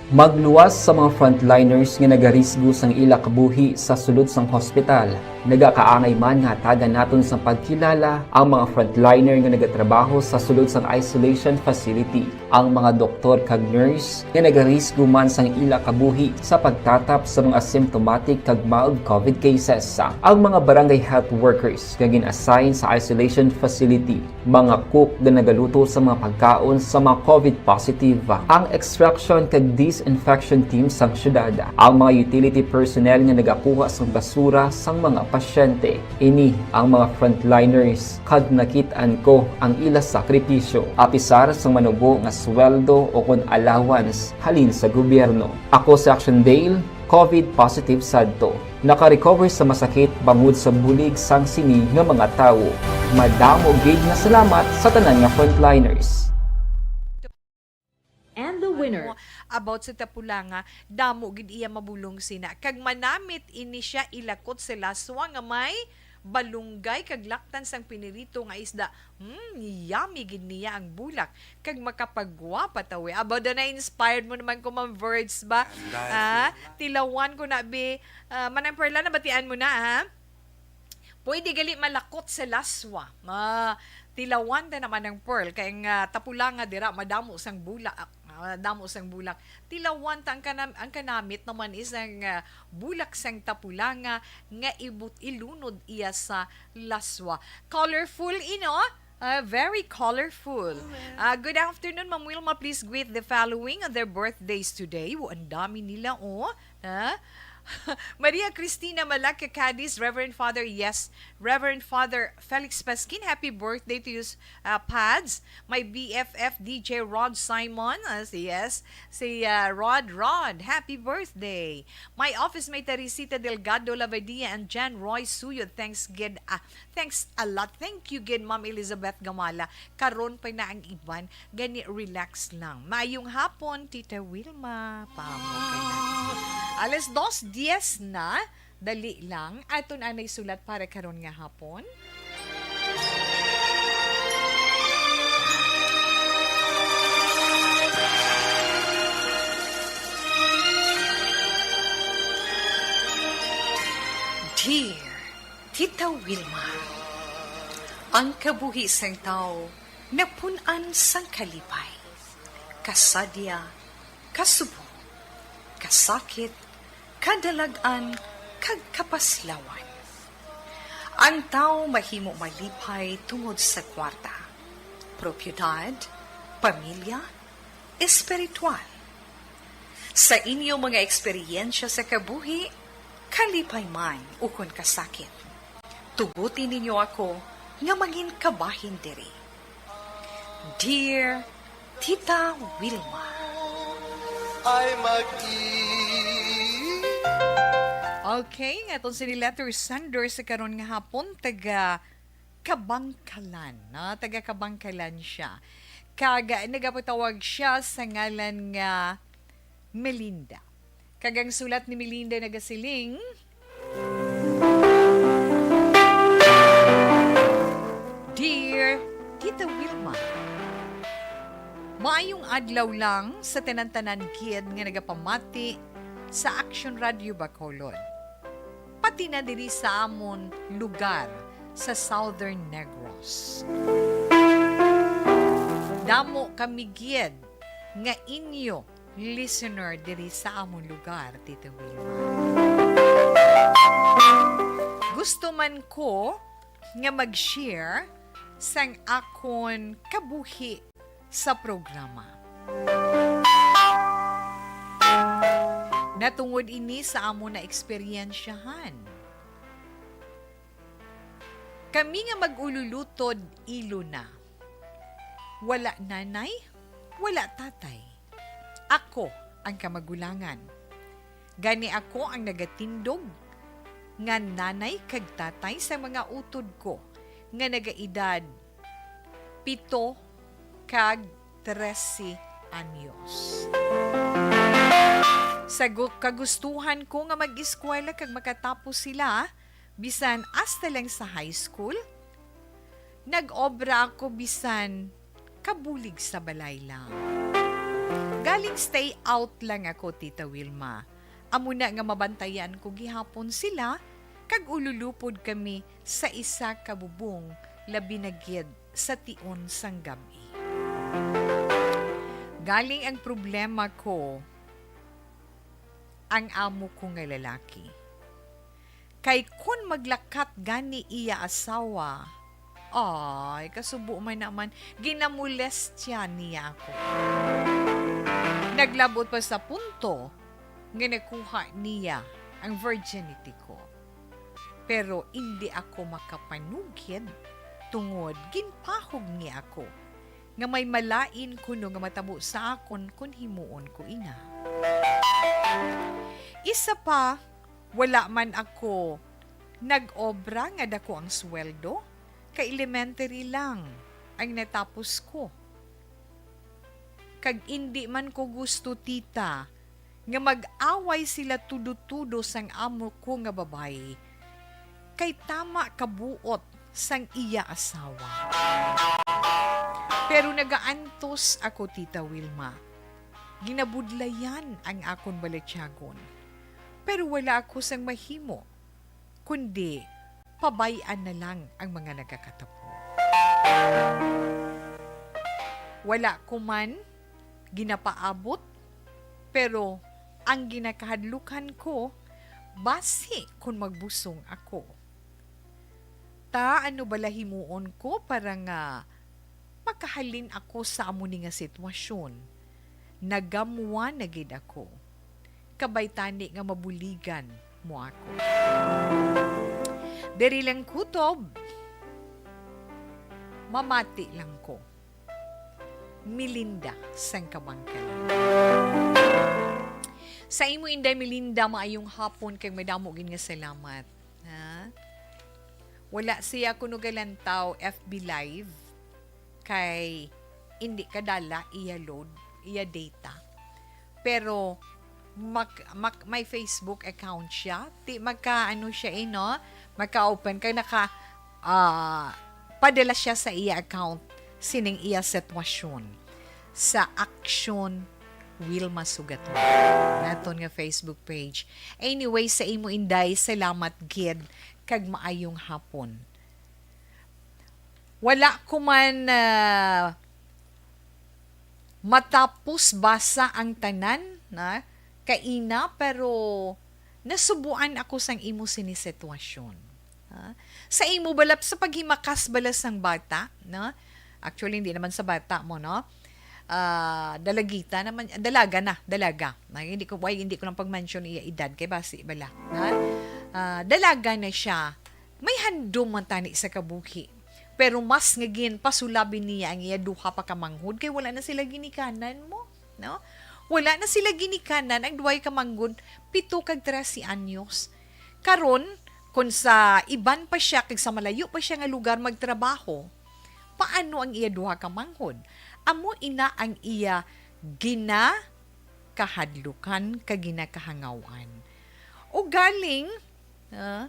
Magluwas sa mga frontliners nga nagarisgo sang ila kabuhi sa sulod sang hospital. Nagakaangay man nga hatagan naton sang pagkilala ang mga frontliner nga nagatrabaho sa sulod sang isolation facility. Ang mga doktor kag nurse nga nagarisgo man sang ila kabuhi sa pagtatap sa mga symptomatic kag mild covid cases. Ang mga barangay health workers nga gin-assign sa isolation facility, mga cook nga nagaluto sa mga pagkaon sa mga covid positive, ang extraction kag disinfection team sang syudad, ang mga utility personnel nga nagakuha sang basura sang mga pasyente. Ini ang mga frontliners, kag nakit-an ko ang ila sakripisyo, apisar sang manubo nga sweldo o kon allowance halin sa gobyerno. Ako si Action Dale, covid positive sadto. Naka-recover sa masakit bangod sa bulig sang sini nga mga tawo. Madamo gid nga salamat sa tanan nga frontliners. And the winner. Ano, about sa tapulanga, damo gid iya mabulong sina. Kag manamit ini siya ilakot sa laswa nga may balunggay kag laktan sang pinirito nga isda. Hmm, yummy gid niya ang bulak. Kag makapagwapa ta, we. Aba, da na-inspired mo naman ko, Ma'am Verge, ba? Ah, tilawan ko na, bi. Ah, Manang Perla, nabatian mo na, ha? Pwede gali malakot sa laswa. Ah, tilawan ta naman ang Pearl. Kay nga tapulanga dira, madamo sang bulak. Ah, damo sang bulak. Tilawan ta ang kanam-, ang kanamit naman is ang, ah, bulak sang tapulanga nga ibut-, ilunod iya sa laswa. Colorful, ino? Ah, very colorful. Ah, good afternoon, Ma'am Wilma. Please greet the following on their birthdays today. Wo, ang dami nila, oh. Ha? Maria Cristina Malacca Cadiz, Reverend Father, yes, Reverend Father Felix Pasquin, happy birthday to you, uh, Pads. My B F F D J Rod Simon, uh, yes, si, uh, Rod, Rod, happy birthday. My office mate Teresita Delgado Labadia and Jan Roy Suyod, thanks gid, ah, thanks a lot. Thank you gid, Ma'am Elizabeth Gamala. Karon pa na ang iban, gani relax lang. Maayong hapon, Tita Wilma. Pamo ka na. Alas dos diez na. Dali lang. Aton anay sulat para karon nga hapon. Dear Tita Wilma, ang kabuhi sang tawo napun-an sang kalipay, kasadya, kasubo, kasakit, kadalag-an, kag kapaslawan. Ang tawo mahimo malipay tungod sa kwarta, propiedad, pamilya, espiritual. Sa inyo mga eksperyensya sa kabuhi, kalipay man ukon kasakit, tuguti ninyo ako nga mangin kabahin diri. Dear Tita Wilma. Ay mag-i- Okay, nga aton sini letter sender sa karon nga hapon, taga Kabangkalan, no? Taga Kabangkalan siya. Kag, ah, nagapatawag siya sa ngalan nga Melinda. Kag ang sulat ni Melinda nagasiling, Dear Tita Wilma, maayong adlaw lang sa tanan-tanan gid nga nagapamati sa Action Radio Bacolod, pati na diri sa amon lugar sa Southern Negros. Damo kami gid nga inyo listener diri sa amon lugar, Tita Wilma. Gusto man ko nga mag-share sang akon kabuhi sa programa. Natungod ini sa amo na eksperyensyahan. Kami nga mag-ululutod, ilo na. Wala nanay, wala tatay. Ako ang kamagulangan. Gani ako ang nagatindog nga nanay kag tatay sa mga utod ko nga nagaedad pito kag trese anyos. Sa gu-, kagustuhan ko nga mag-eskwela kag makatapos sila, bisan hasta lang sa high school, nag-obra ako bisan kabulig sa balay lang. Galing stay out lang ako, Tita Wilma. Amo na nga mabantayan ko gihapon sila, kag ululupod kami sa isa ka bubong, labi na gid sa tion sang gab-i. Galing ang problema ko, ang amo ko nga lalaki. Kay kon maglakat gani iya asawa, ay, kasubo man naman, ginamolestya niya ako. Naglabot pa sa punto nga nakuha niya ang virginity ko. Pero indi ako makapanugid tungod ginpahog niya ako nga may malain kuno nga matabo sa akon kon himuon ko ina. Isa pa, wala man ako nag-obra nga dako ang sweldo, kay elementary lang ang natapos ko. Kag indi man ko gusto, tita, nga mag-away sila tudo-tudo sang amo ko nga babayi, kay tama ka buot sang iya asawa. Pero nagaantos ako, Tita Wilma. Ginabudlayan ang akon balatyagon, pero wala ako sang mahimo, kundi pabay-an na lang ang mga nagakatabo. Wala ko man ginapaabot, pero ang ginakahadlukan ko, basi kon magbusong ako. Ta, ano bala himuon ko para nga makahalin ako sa amo ni nga sitwasyon? Nagamwa na gid ako. kabay tani nga mabuligan mo ako. Diri lang kutob, mamati lang ko. Melinda sang Kabangkalan. Sa imo, Inday Melinda, maayong hapon kag madamo gid nga salamat. Ha? Wala siya kuno galantaw F B Live kay hindi kadala iya load, iya data. Pero mak-, mak-, may Facebook account siya. Ti magka, ano siya, eh, no? Magka-open kay naka, ah, padala siya sa iya account sining iya sitwasyon sa Action Wilma Sugaton, naton nga Facebook page. Anyway, sa imo, Inday, salamat gid kag maayong hapon. Wala ko man, ah, matapos basa ang tanan, na, kaina, pero nasubuan ako sang imo sini sitwasyon. Ha? Sa imo bala, sa paghimakas bala sang bata, no? Actually, hindi naman sa bata mo, no? Ah, dalagita naman, dalaga na, dalaga. Na, hindi ko, why, hindi ko lang pag-mention iya edad, kay basi bala, ha? Ah, dalaga na siya. May handom man tani sa kabuhi. Pero mas nga ginpasulabi niya ang iya duha pa ka manghod, kay wala na sila ginikanan mo, no? Wala na sila ginikanan ang duhay ka manghod, pito kag trese anyos. Karon, kung sa iban pa siya kag sa malayo pa siya nga lugar magtrabaho, paano ang iya duha ka manghod? Amo ina ang iya ginakahadlukan kag ginakahangawan. Ugaling, ah,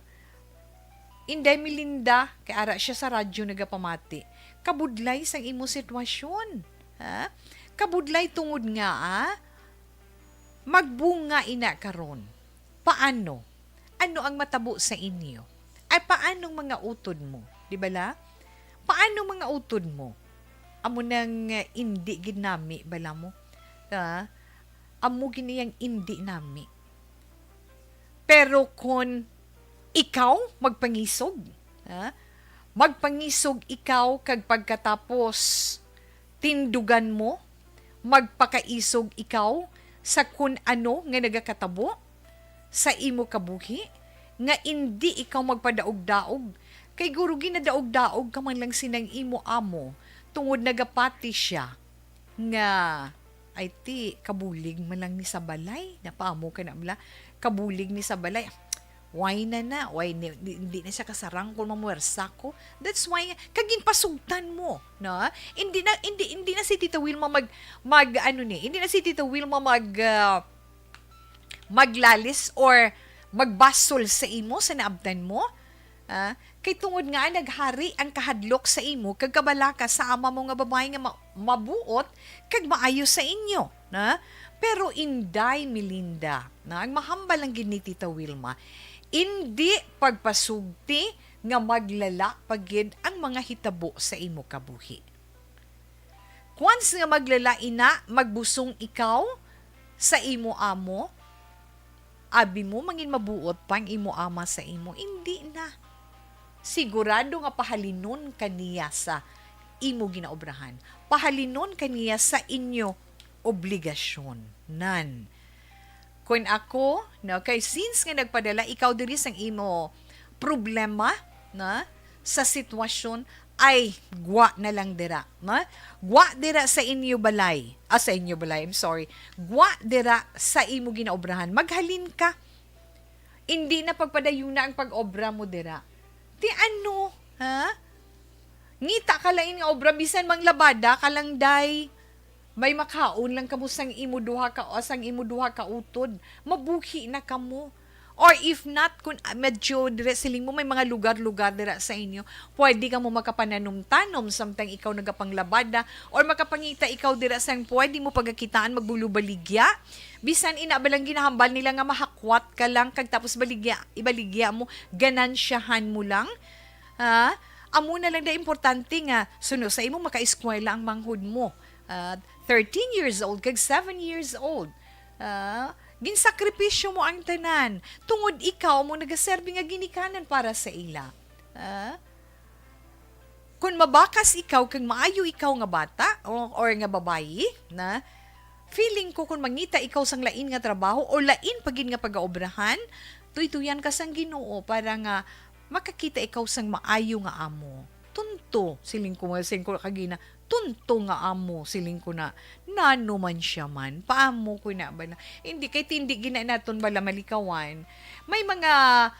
Inday Melinda, kay ara siya sa radyo nagapamati. Kabudlay sang imo sitwasyon, ha? Kabudlay tungod nga, ah, magbunga ina karon. Paano? Ano ang matabo sa inyo? Ay, paanong mga utod mo? Di bala? Paano mga utod mo? Amo nang, eh, indi gid nami, bala mo? Ha? Amo gini ang indi nami. Pero kon ikaw magpangisog, ha? Magpangisog ikaw kag pagkatapos tindugan mo, magpakaisog ikaw sa kun ano nga nagakatabo sa imo kabuhi, nga indi ikaw magpadaog-daog, kay guro ginadaog-daog ka man lang sinang imo amo, tungod nagapati siya nga, ay ti, kabulig man lang ni sa balay. Napaamo ka na bala, kabulig ni sa balay. Why na na? Why ni-, di, di na siya kasarang kung mamuwersa ko? That's why, kag ginpasugtan mo, no? Hindi na, hindi, hindi na si Tita Wilma mag, mag, ano ni, hindi na si Tita Wilma mag, ah, maglalis or magbasol sa imo sa naabtan mo. Ah, kay tungod nga naghari ang kahadlok sa imo kag kabalaka sa ama mo nga babayi nga ma-, mabuot kag maayo sa inyo, na? Pero Inday Melinda, na, ang mahambal lang gid ni Tita Wilma, indi pagpasugti nga maglala pa gid ang mga hitabo sa imo kabuhi. Once nga maglala ina, magbusong ikaw sa imo amo, abi mo, mangin mabuot pa ang imo ama sa imo? Indi na. Sigurado nga pahalinon ka niya sa imo ginaobrahan. Pahalinon ka niya sa inyo obligasyon. Nan. Kun ako, no, kay since nga nagpadala ikaw diri sang imo problema, na, sa sitwasyon, ay, gwa na lang dira, na? Gwa dira sa inyo balay. Ah, sa inyo balay, I'm sorry. Gwa dira sa imo ginaobrahan. Maghalin ka. Indi na pagpadayuna ang pag-obra mo dira. Ti ano, ha? Ngita ka lain nga obra, bisan manglabada ka lang, day. May makaon lang kamo sang imo duha ka, o sang imo duha ka utod. Mabuhi na kamo. Or if not, kun, ah, medyo dire siling mo, may mga lugar-lugar dira sa inyo, pwede kamo makapananum-tanom samtang ikaw nagapanglabada, or makapangita ikaw dira sang pwede mo pagakitaan, magbulubaligya. Bisan ina ba lang ginahambal nila nga mahakwat ka lang, kag tapos baligya, ibaligya mo, ganansyahan mo lang. Ha? Amo na lang na importante nga suno sa imo makaeskwela ang manghod mo. Ah, thirteen years old kag seven years old. Ah, ginsakripisyo mo ang tanan tungod ikaw mo nagaserbi nga ginikanan para sa ila. Ah, kun mabakas ikaw kag maayo ikaw nga bata o, or nga babayi, na, Feeling ko, kung mangita ikaw sang lain nga trabaho o lain pa gid nga pagaobrahan, tuytuyan ka sang Ginoo para nga makakita ikaw sang maayo nga amo. Tunto, siling ko, siling ko kagina, tunto nga amo, siling ko na, nano man siya man, paamo ko na ba na? Hindi, kay tindi gina naton bala malikawan. May mga,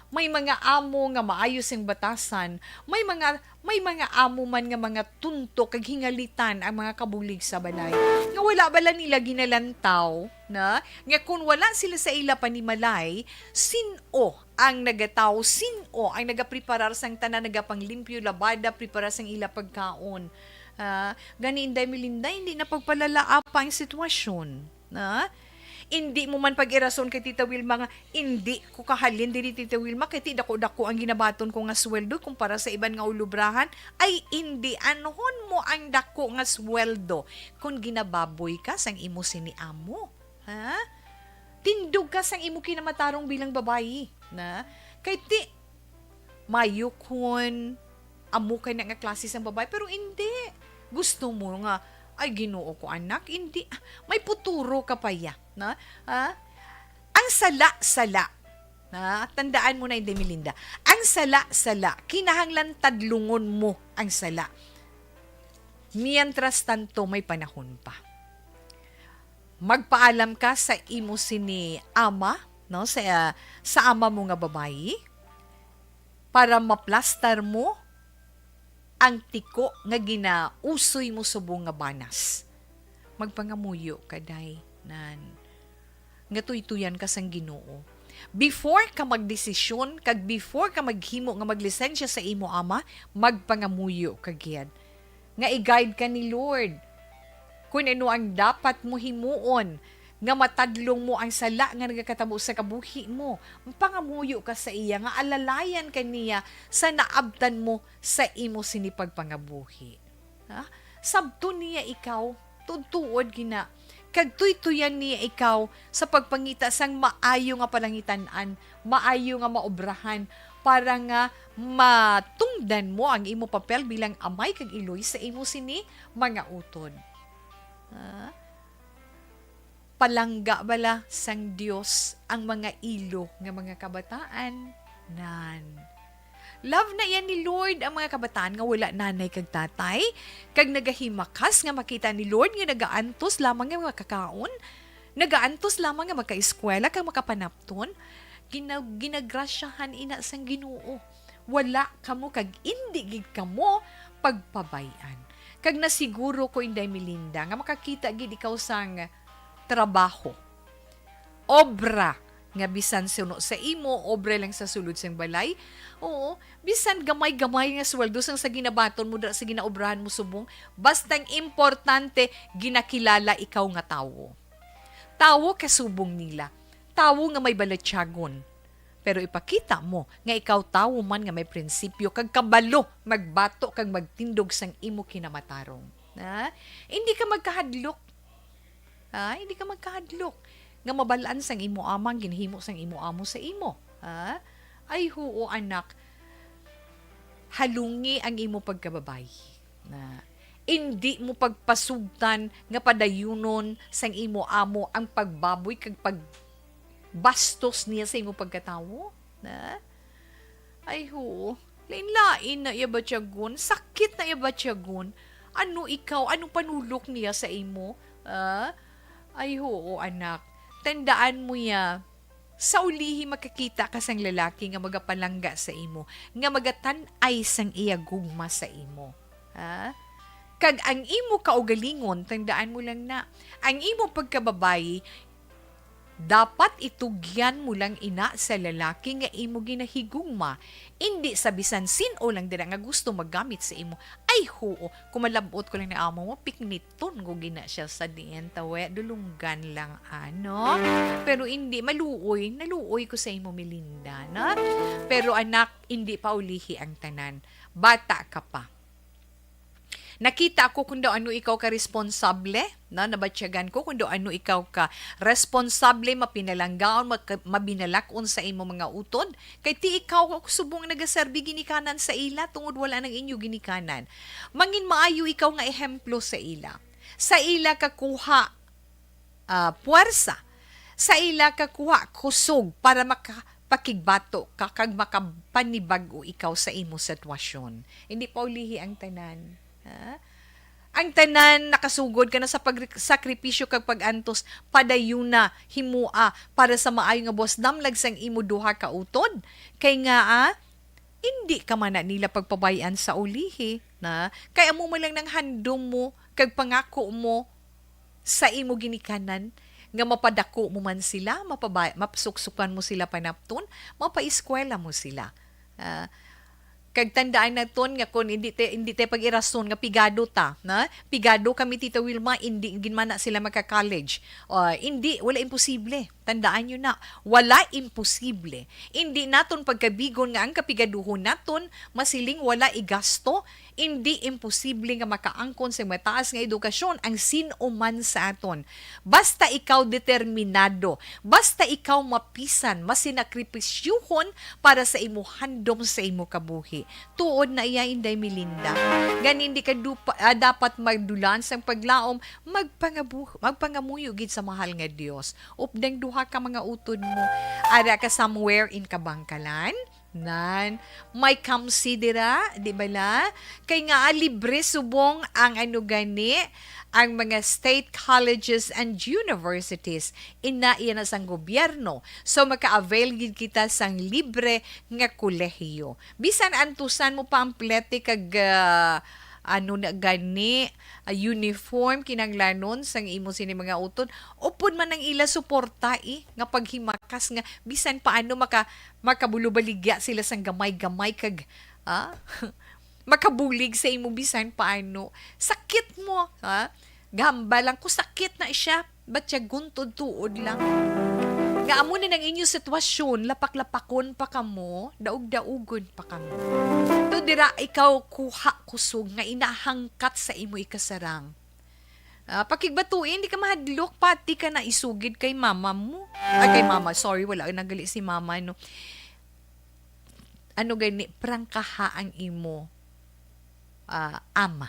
may mga amo nga maayo sing batasan, may mga, may mga amo man nga mga tunto kag hingalitan ang mga kabulig sa balay, nga wala bala nila ginalantaw, na, nga kung wala sila sa ila panimalay, sin-o ang nagatawo, sin-o ang nagapreparar sang tanan, nagapanglimpyo, labada, preparar sang ila pagkaon. Ah, gani, Inday Melinda, hindi na pagpalala pa ang sitwasyon. Na? Hindi mo man pag-irason kay Tita Wilma nga, "Hindi ko kahalin diri, Tita Wilma, kay ti dako-dako ang ginabaton ko nga sweldo kumpara sa iban nga ulubrahan." Ay, hindi. Anhon mo ang dako nga sweldo kung ginababoy ka sang imo sini amo? Ha? Tindog ka sang imo kinamatarong bilang babayi, na? Kay ti, mayo kon amo kay na nga klase sang babayi, pero hindi. Gusto mo nga, "Ay, Ginoo ko, anak, hindi. Ah, may puturo ka pa ya, na? Ha? Ang sala-sala." Na, tandaan mo na, Inday Melinda. Ang sala-sala, kinahanglan tadlungon mo ang sala. Mientras tanto, may panahon pa. Magpaalam ka sa imo sini ama, no? Sa, sa ama mo nga babayi, para maplastar mo ang tiko nga ginausoy mo subong nga banas. Magpangamuyo ka, day, nan, nga tuytuyan ka sang Ginoo. Before ka magdesisyon kag before ka maghimo nga maglisensya sa imo ama, magpangamuyo ka gid nga i-guide ka ni Lord. Kung ano ang dapat mo himuon nga matadlong mo ang sala nga nagakatabo sa kabuhi mo, pangamuyo ka sa iya nga alalayan ka niya sa naabtan mo sa imo sini pagpangabuhi. Ha? Sabton niya ikaw, tuod-tuod gina, kag tuytuyan niya ikaw sa pagpangita sang maayo nga palangitan-an, maayo nga maobrahan, para nga matungdan mo ang imo papel bilang amay kag iloy sa imo sini mga utod. Ha? Palangga bala sang Dios ang mga ilo nga mga kabataan? Nan. Love na yan ni Lord ang mga kabataan nga wala nanay kag tatay, kag nagahimakas nga makita ni Lord nga nagaantos lamang nga makakaon, nagaantos lamang nga makaeskwela kag makapanapton. Gina-, ginagrasyahan ina sang Ginoo. Wala kamo kag indi gid kamo pagpabay-an. Kag nasiguro ko, Inday Melinda, nga makakita gid ikaw sang trabaho, obra nga bisan suno sa imo, obra lang sa sulod sang balay. Oo, bisan gamay-gamay nga sweldo sang sa ginabaton mo dira sa ginaobrahan mo subong, bastang importante, ginakilala ikaw nga tawo. Tawo ka subong nila, tawo nga may balatyagon. Pero ipakita mo nga ikaw tawo man nga may prinsipyo kag kabalo magbato kag magtindog sang imo kinamatarong. Ha? Hindi ka magkahadlok. Ha? Hindi ka magkahadlok nga mabal-an sang imo ama ang ginhimo sang imo amo sa imo. Ha? Ay, huo, anak. Halungi ang imo pagkababayi. Na, indi mo pagpasugtan nga padayunon sang imo amo ang pagbaboy kag pagbastos niya sa imo pagkatawo. Na? Ay, huo. Lain-lain na iya batyagon. Sakit na iya batyagon. Ano ikaw? Ano panulok niya sa imo? Ah? Ay, huo, anak. Tandaan mo ya, sa ulihi makakita ka sang lalaki nga magapalangga sa imo, nga magatan-ay sang iya gugma sa imo. Ha? Kag ang imo kaugalingon, tandaan mo lang na, ang imo pagkababayi, dapat itugyan mo lang ina sa lalaki nga imo ginahigugma, indi sa bisan sin-o lang dira nga gusto maggamit sa imo. Ay, huo, kung malab-ot ko lang ni amo mo, pikniton ko gina siya sa diin, tawe, dulunggan lang, ano? Pero indi, maluoy, naluoy ko sa imo, Melinda, na? Pero anak, indi pa ulihi ang tanan. Bata ka pa. Nakita ko kung daw ano ikaw ka responsable, na, nabatyagan ko kung daw ano ikaw ka responsable, mapinalanggaon, maka-, mabinalak-on sa imo mga utod. Kay ti ikaw subong nagaserbi ginikanan sa ila tungod wala nang inyo ginikanan. Mangin maayo ikaw nga ehemplo sa ila. Sa ila kakuha ah, puwersa, sa ila kakuha kusog para makapakigbato ka kag makapanibag-o ikaw sa imo sitwasyon. Hindi paulihi ang tanan. Ha? Ang tanan nakasugod ka na sa pagsakripisyo kag pag-antos, padayuna, himua para sa maayo nga buwas, damlag sang imo duha ka utod. Kay nga, ah, hindi ka man na nila pagpabay-an sa ulihi, na kay amo man lang nang handom mo kag pangako mo sa imo ginikanan nga mapadako mo man sila, mapaba-, mapasuksukan mo sila panapton, mapaeskwela mo sila. Ah, kag tandaan naton nga kung hindi te, hindi te pag-irason nga pigado ta, na? Pigado kami, Tita Wilma, hindi gid man na sila magka-college. Ah, hindi, wala imposible. Tandaan nyo na, wala imposible. Hindi naton pagkabigon nga ang kapigaduhon naton masiling wala igasto. Hindi imposible nga makaangkon sa mataas nga edukasyon ang sin-o man sa aton. Basta ikaw determinado, basta ikaw mapisan, masinakripisyuhon para sa imo handom sa imo kabuhi. Tuod na iya, Inday Melinda. Gani, hindi ka dupa, ah, dapat magdulan sang paglaom, magpangabu-, magpangamuyo gid sa mahal nga Dios. Updang duha ka mga utod mo. Ara ka somewhere in Kabankalan, nan, may kamsi dira, di ba la? Kay nga, ah, libre subong ang ano gani, ang mga state colleges and universities. Ina iya na sang gobyerno. So, maka-avail gid kita sang libre nga kolehiyo. Bisan antusan mo pa ang plete kag, ah, ano na gani, ah, uniform kinahanglanon sang imo sini mga utod, upod man ang ila suporta, eh, nga paghimakas nga bisan paano maka-, makabulubaligya sila sang gamay-gamay kag, ah, makabulig sa imo bisan paano. Sakit mo, ha? Gamba lang ko sakit na siya. Ba't siya guntod tuod lang? Nga amo na nang inyo sitwasyon, lapak-lapakon pa kamo, daog-daogon pa kamo. To dira ikaw kuha kusog nga inahangkat sa imo ikasarang. Ah, pakigbatuin, di ka mahadlok, pati ka na isugid kay mama mo. Ay, kay mama, sorry, wala na gali si mama, no. Ano gani, prangkaha ang imo, ah, ama.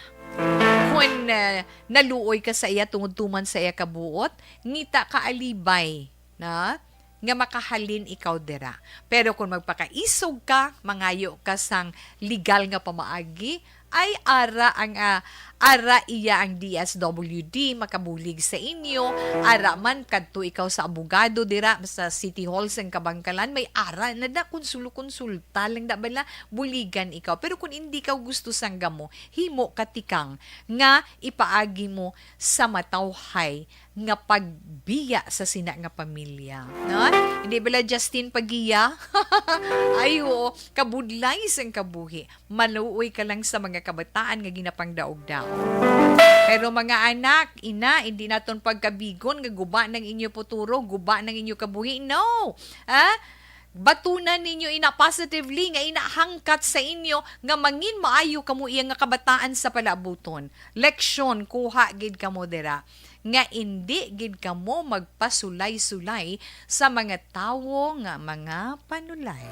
Kon, ah, naluoy ka sa iya tungod tuman sa iya kabuot, ngita ka alibay na nga makahalin ikaw dira. Pero kung magpakaisog ka, mangayo ka sang legal nga pamaagi, ay ara ang, ah, ara iya ang D S W D makabulig sa inyo. Ara man kadto ikaw sa abogado dira sa City Hall sang Kabankalan, may ara na da, konsulo-konsulta lang da bala, buligan ikaw. Pero kung hindi ka gusto sang gamo, himo ka tikang nga ipaagi mo sa matawhay nga pagbiya sa sina nga pamilya, no? Hindi bala, Justin Pagia? Ay, oo, kabudlay sang kabuhi. Maluoy ka lang sa mga kabataan nga ginapangdaog-daog. Pero mga anak, ina, hindi naton pagkabigon nga guba nang inyo puturo, guba nang inyo kabuhi. No! Ha? Batunan ninyo ina positively nga inahangkat sa inyo nga mangin maayo kamo iya nga kabataan sa palaabuton. Leksyon, kuha gid kamo dira nga indi gid kamo magpasulay-sulay sa mga tawo nga mga panulay.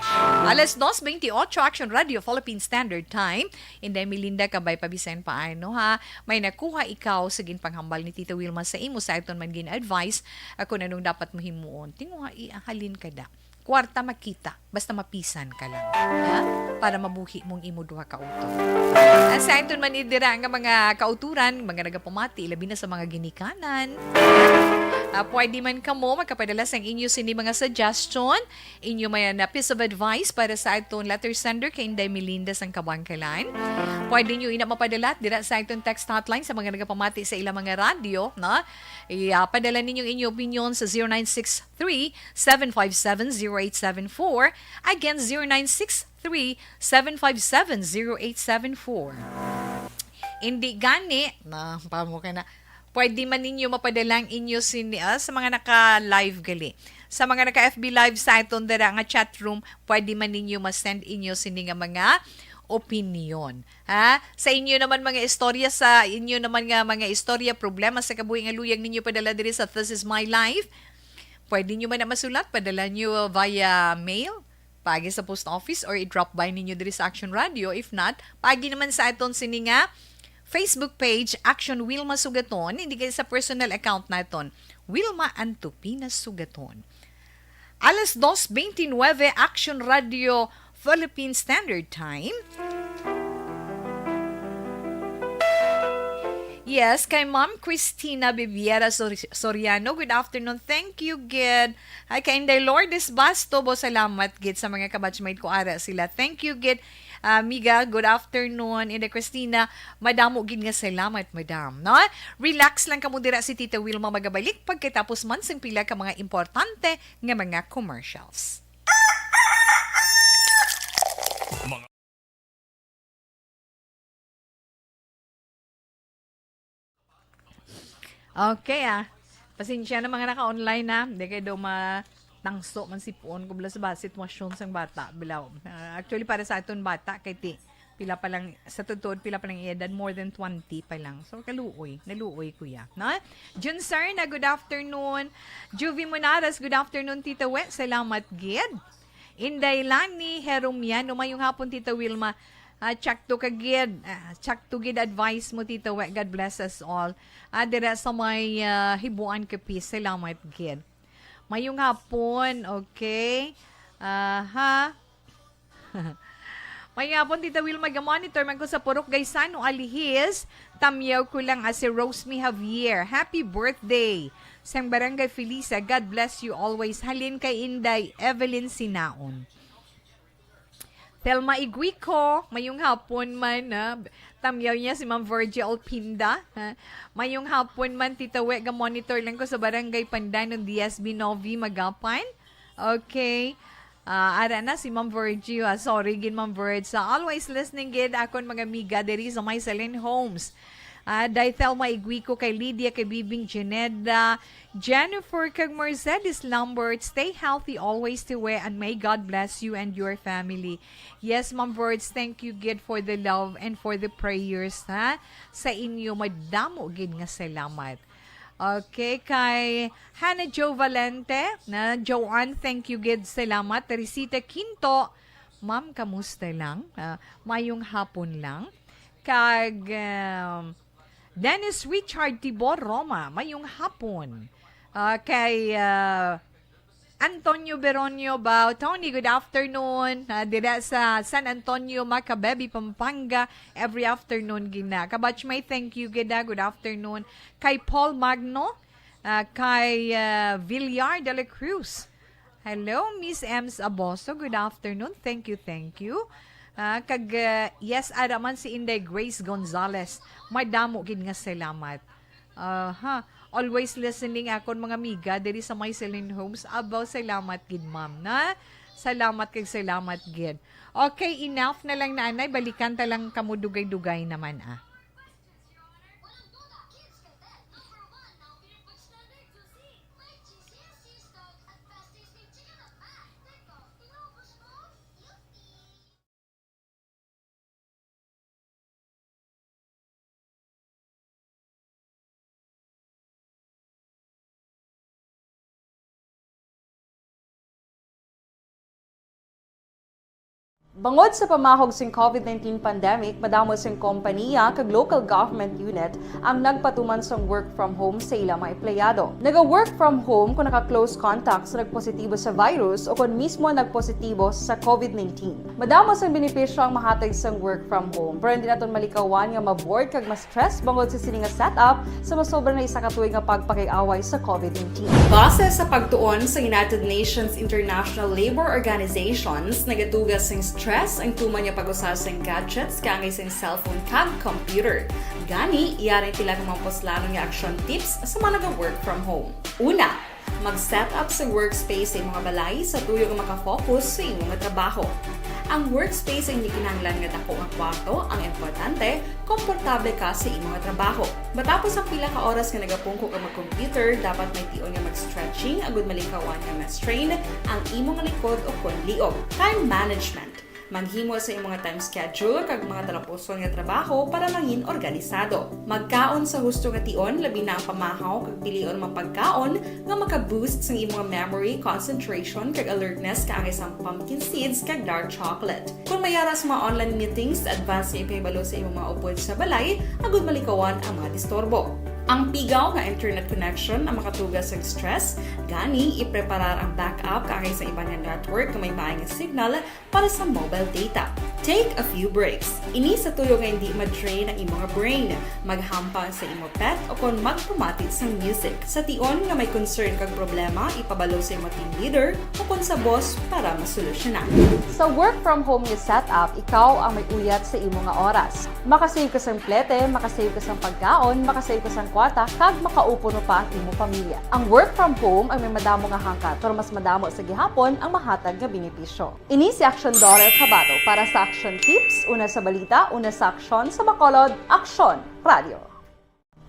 Alas dos bentiocho, Action Radio Philippine Standard Time. Inday Melinda kabay pa bisan paano, ha. May nakuha ikaw sa ginpanghambal ni Tita Wilma sa imo sa aton man gin-advise, ah, kung anong dapat mo himuon. Tinguha, ihalin ka da. Kwarta makita, basta mapisan ka lang, ha? Para mabuhi mong imo duha ka utod. Ang sa aton man dira nga mga kauturan, mga nagapamati, labi na sa mga ginikanan. Ah, pwede man kamo makapadala sang inyo sini mga suggestion, inyo may na piece of advice para sa aton letter sender kay Inday Melinda sang Kabangkalan. Pwede nyo ina mapadala dira sa aton text hotline sa mga nagapamati sa ilang mga radyo, no? Ipadala ninyo inyo opinion sa zero nine six three, seven five seven, zero eight seven four. Again, zero nine six three, seven five seven, zero eight seven four. Hindi gani, na, pamo ka na. Pwede man ninyo mapadala ang inyo sini, ah, sa mga naka-live gali. Sa mga naka-F B live sa aton dira nga chat room, pwede man ninyo ma-send inyo sini nga mga opinion. Ha? Sa inyo naman mga istorya, sa inyo naman nga mga istorya, problema sa kabuhi nga luyag ninyo padala diri sa This Is My Life, pwede nyo man na masulat, padala nyo via mail, paagi sa post office, or i-drop by ninyo diri sa Action Radio. If not, paagi naman sa aton sini nga Facebook page, Action Wilma Sugaton, hindi kay sa personal account naton, Wilma Antupina Sugaton. Alas dos veintinueve, Action Radio Philippine Standard Time. Yes, kay Ma'am Christina Bibiera Sor-, Soriano, good afternoon. Thank you, gid. Ay, kay Inday Lourdes Basto, bo, salamat, gid, sa mga kabatchmate ko, ara sila. Thank you, gid. Ah, amiga, good afternoon. Inday Christina, madamo gid nga salamat, madam, no? Relax lang kamo dira, si Tita Wilma magabalik pagkatapos man sing pila ka mga importante nga mga commercials. Okay, ah. Pasensya na mga naka-online, ah. Di kay daw matangso man si puon ko bala sa basi sitwasyon sang bata, bilaw. Ah, actually, para sa aton bata, kay ti, pila pa lang, sa totoo, pila pa lang edad, more than twenty pa lang. So, kaluoy, naluoy, kuya. No? Jun Serna, good afternoon. Juvie Monaras, good afternoon, Tita We. Salamat, gid. Inday Lani Herumiano, mayong hapon, Tita Wilma. Ah, tsakto ka gid. Ah, tsakto gid advice mo, Tita We. God bless us all. Ah, dira sa may, ah, Hibuan, Capiz. Salamat gid. Mayong hapon, okay? Aha. Mayong hapon, Tita Wilma. Ga-monitor man ko sa Purok Gaisano, Alihis. Tamyaw ko lang, ah, si Rosemy Javier. Happy birthday sang Barangay Felisa. God bless you always. Halin kay Inday Evelyn Sinaon. Thelma Iguico, mayong hapon man, ha? Tamyaw niya si Ma'am Virgie Alpinda, ha? Mayong hapon man, Tita We, ga-monitor lang ko sa Barangay Pandanon, D S B Novi, Magapan. Okay. Ah, ara na si Ma'am Virgie, ha? Sorry gid, Ma'am Virgie. Sa always listening gid, akon mga amiga diri sa Myselin Homes. Ah, Day Thelma Iguico, kay Lydia, kay Bibing Janeda, Jennifer, kag Mercedes Lambert, stay healthy always, Tita We, and may God bless you and your family. Yes, Ma'am Birds, thank you gid for the love and for the prayers, ha? Sa inyo, madamo gid nga salamat. Okay, kay Hannah Jo Valente, na Joanne, thank you gid, salamat. Teresita Quinto, ma'am, kamusta lang? Ah, mayong hapon lang. Kag, um, Dennis Richard Tibor Roma, mayong hapon. Ah, kay, ah, Antonio Beronio Bao, Tony, good afternoon. Ah, dira sa San Antonio, Macabebe, Pampanga, every afternoon gina. Kabatch, may thank you gid, ah, good afternoon. Kay Paul Magno, ah, kay, ah, Villar de la Cruz. Hello, Miss Ems Aboso. Good afternoon. Thank you, thank you. Ah, kag, ah, yes, ara man si Inday Grace Gonzales. Madamo gid nga salamat. Aha. Always listening akon mga amiga diri sa Myselin Homes. Abaw, salamat gid, ma'am, na. Salamat kag salamat gid. Okay, enough na lang na, anay. Balikan ta lang kamo dugay-dugay naman, ah. Bangod sa pamahog sing COVID nineteen pandemic, madamo sing kompaniya kag local government unit ang nagpatuman sang work from home sa ila mga empleyado. Naga-work from home kon naka-close contact sa nagpositibo sa virus o kon mismo nagpositibo sa COVID nineteen. Madamo sang benepisyo ang mahatag sang work from home, pero hindi naton malikawan nga ma-bored kag ma-stress bangod sa sini nga setup sa masobra na isa ka tuig nga pagpakig-away sa COVID nineteen. Base sa pagtuon sa United Nations International Labour Organizations, nagatuga sing stress ang tuman nga pag-usa sing gadgets kaangay sing cellphone kag computer. Gani, yari ang pila ka mga puslanon nga action tips sa mga naga-work from home. Una, mag-set up sa workspace sa imong balay sa tuyo nga maka-focus sa imong trabaho. Ang workspace hindi kinahanglan nga dako nga kwarto, ang importante, komportable ka sa imong trabaho. Matapos ang pila ka oras nga nagapungko ka mag-computer, dapat may tion nga mag-stretching agud malikawan nga ma-strain ang imong likod o kon liog. Time management. Maghimo sa imong time schedule kag mga talapuson nga trabaho para mangin organisado. Magkaon sa husto nga tion, labi na ang pamahaw kag pilion mga pagkaon nga maka-boost sang imong memory, concentration, kag alertness kaangay sang pumpkin seeds kag dark chocolate. Kung may ara sa mga online meetings, advance nga ipahibalo sa imong mga upod sa balay agud malikawan ang mga disturbo. Ang pigaw nga internet connection ang makatuga sa stress, gani ipreparar ang backup kaangay sa iban nga network nga may maay nga signal para sa mobile data. Take a few breaks. Ini sa tuyo nga hindi ma-drain ang imong brain. Maghampang sa imo pet o kon magpamati sang music. Sa tion nga may concern kag problema, ipabalo sa imo team leader o kon sa boss para masolusyonan. Sa work from home nga setup, ikaw ang may uyat sa imo nga oras. Makasave ka sang plete, makasave ka sang pagkaon, makasave ka sang kwarta, kag makaupo pa ang imo pamilya. Ang work from home ang may madamo nga hangkat, pero mas madamo sa gihapon ang mahatag nga benepisyo. Ini si Aksyon Dorel Cabato para sa Aksyon Tips, una sa balita, una sa aksyon, sa Bacolod, Aksyon Radio.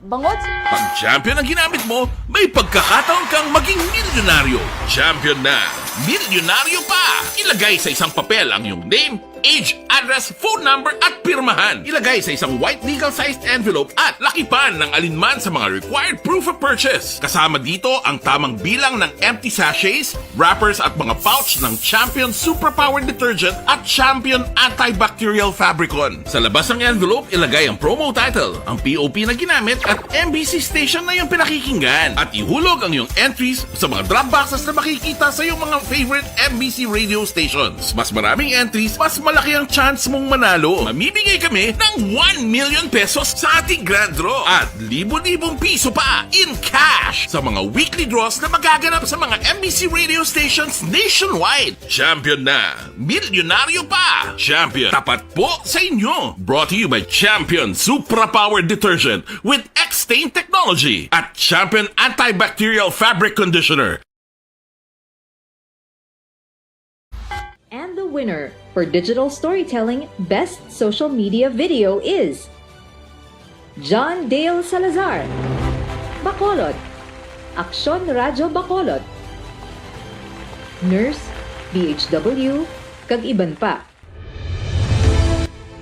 Bangod sa Pag champion ang ginamit mo, may pagkakataon kang maging milyonaryo. Champion na, milyonaryo pa! Ilagay sa isang papel ang iyong name, age, address, phone number, at pirmahan. Ilagay sa isang white legal-sized envelope at lakipan ng alinman sa mga required proof of purchase. Kasama dito ang tamang bilang ng empty sachets, wrappers, at mga pouch ng Champion Superpower Detergent at Champion Antibacterial Fabricon. Sa labas ng envelope, ilagay ang promo title, ang P O P na ginamit, at M B C station na iyong pinakikinggan. At ihulog ang iyong entries sa mga drop boxes na makikita sa iyong mga favorite M B C radio stations. Mas maraming entries, mas malaki ang chance mong manalo. Mamimigay kami ng one million pesos sa ating grand draw at libo-libong piso pa in cash sa mga weekly draws na magaganap sa mga M B C radio stations nationwide. Champion na! Milyonaryo pa! Champion, tapat po sa inyo! Brought to you by Champion Supra Power Detergent with X-Stain Technology at Champion Antibacterial Fabric Conditioner. And the winner for digital storytelling best social media video is John Dale Salazar, Bacolod, Aksyon Radyo Bacolod, Nurse, D H W, kag iban pa.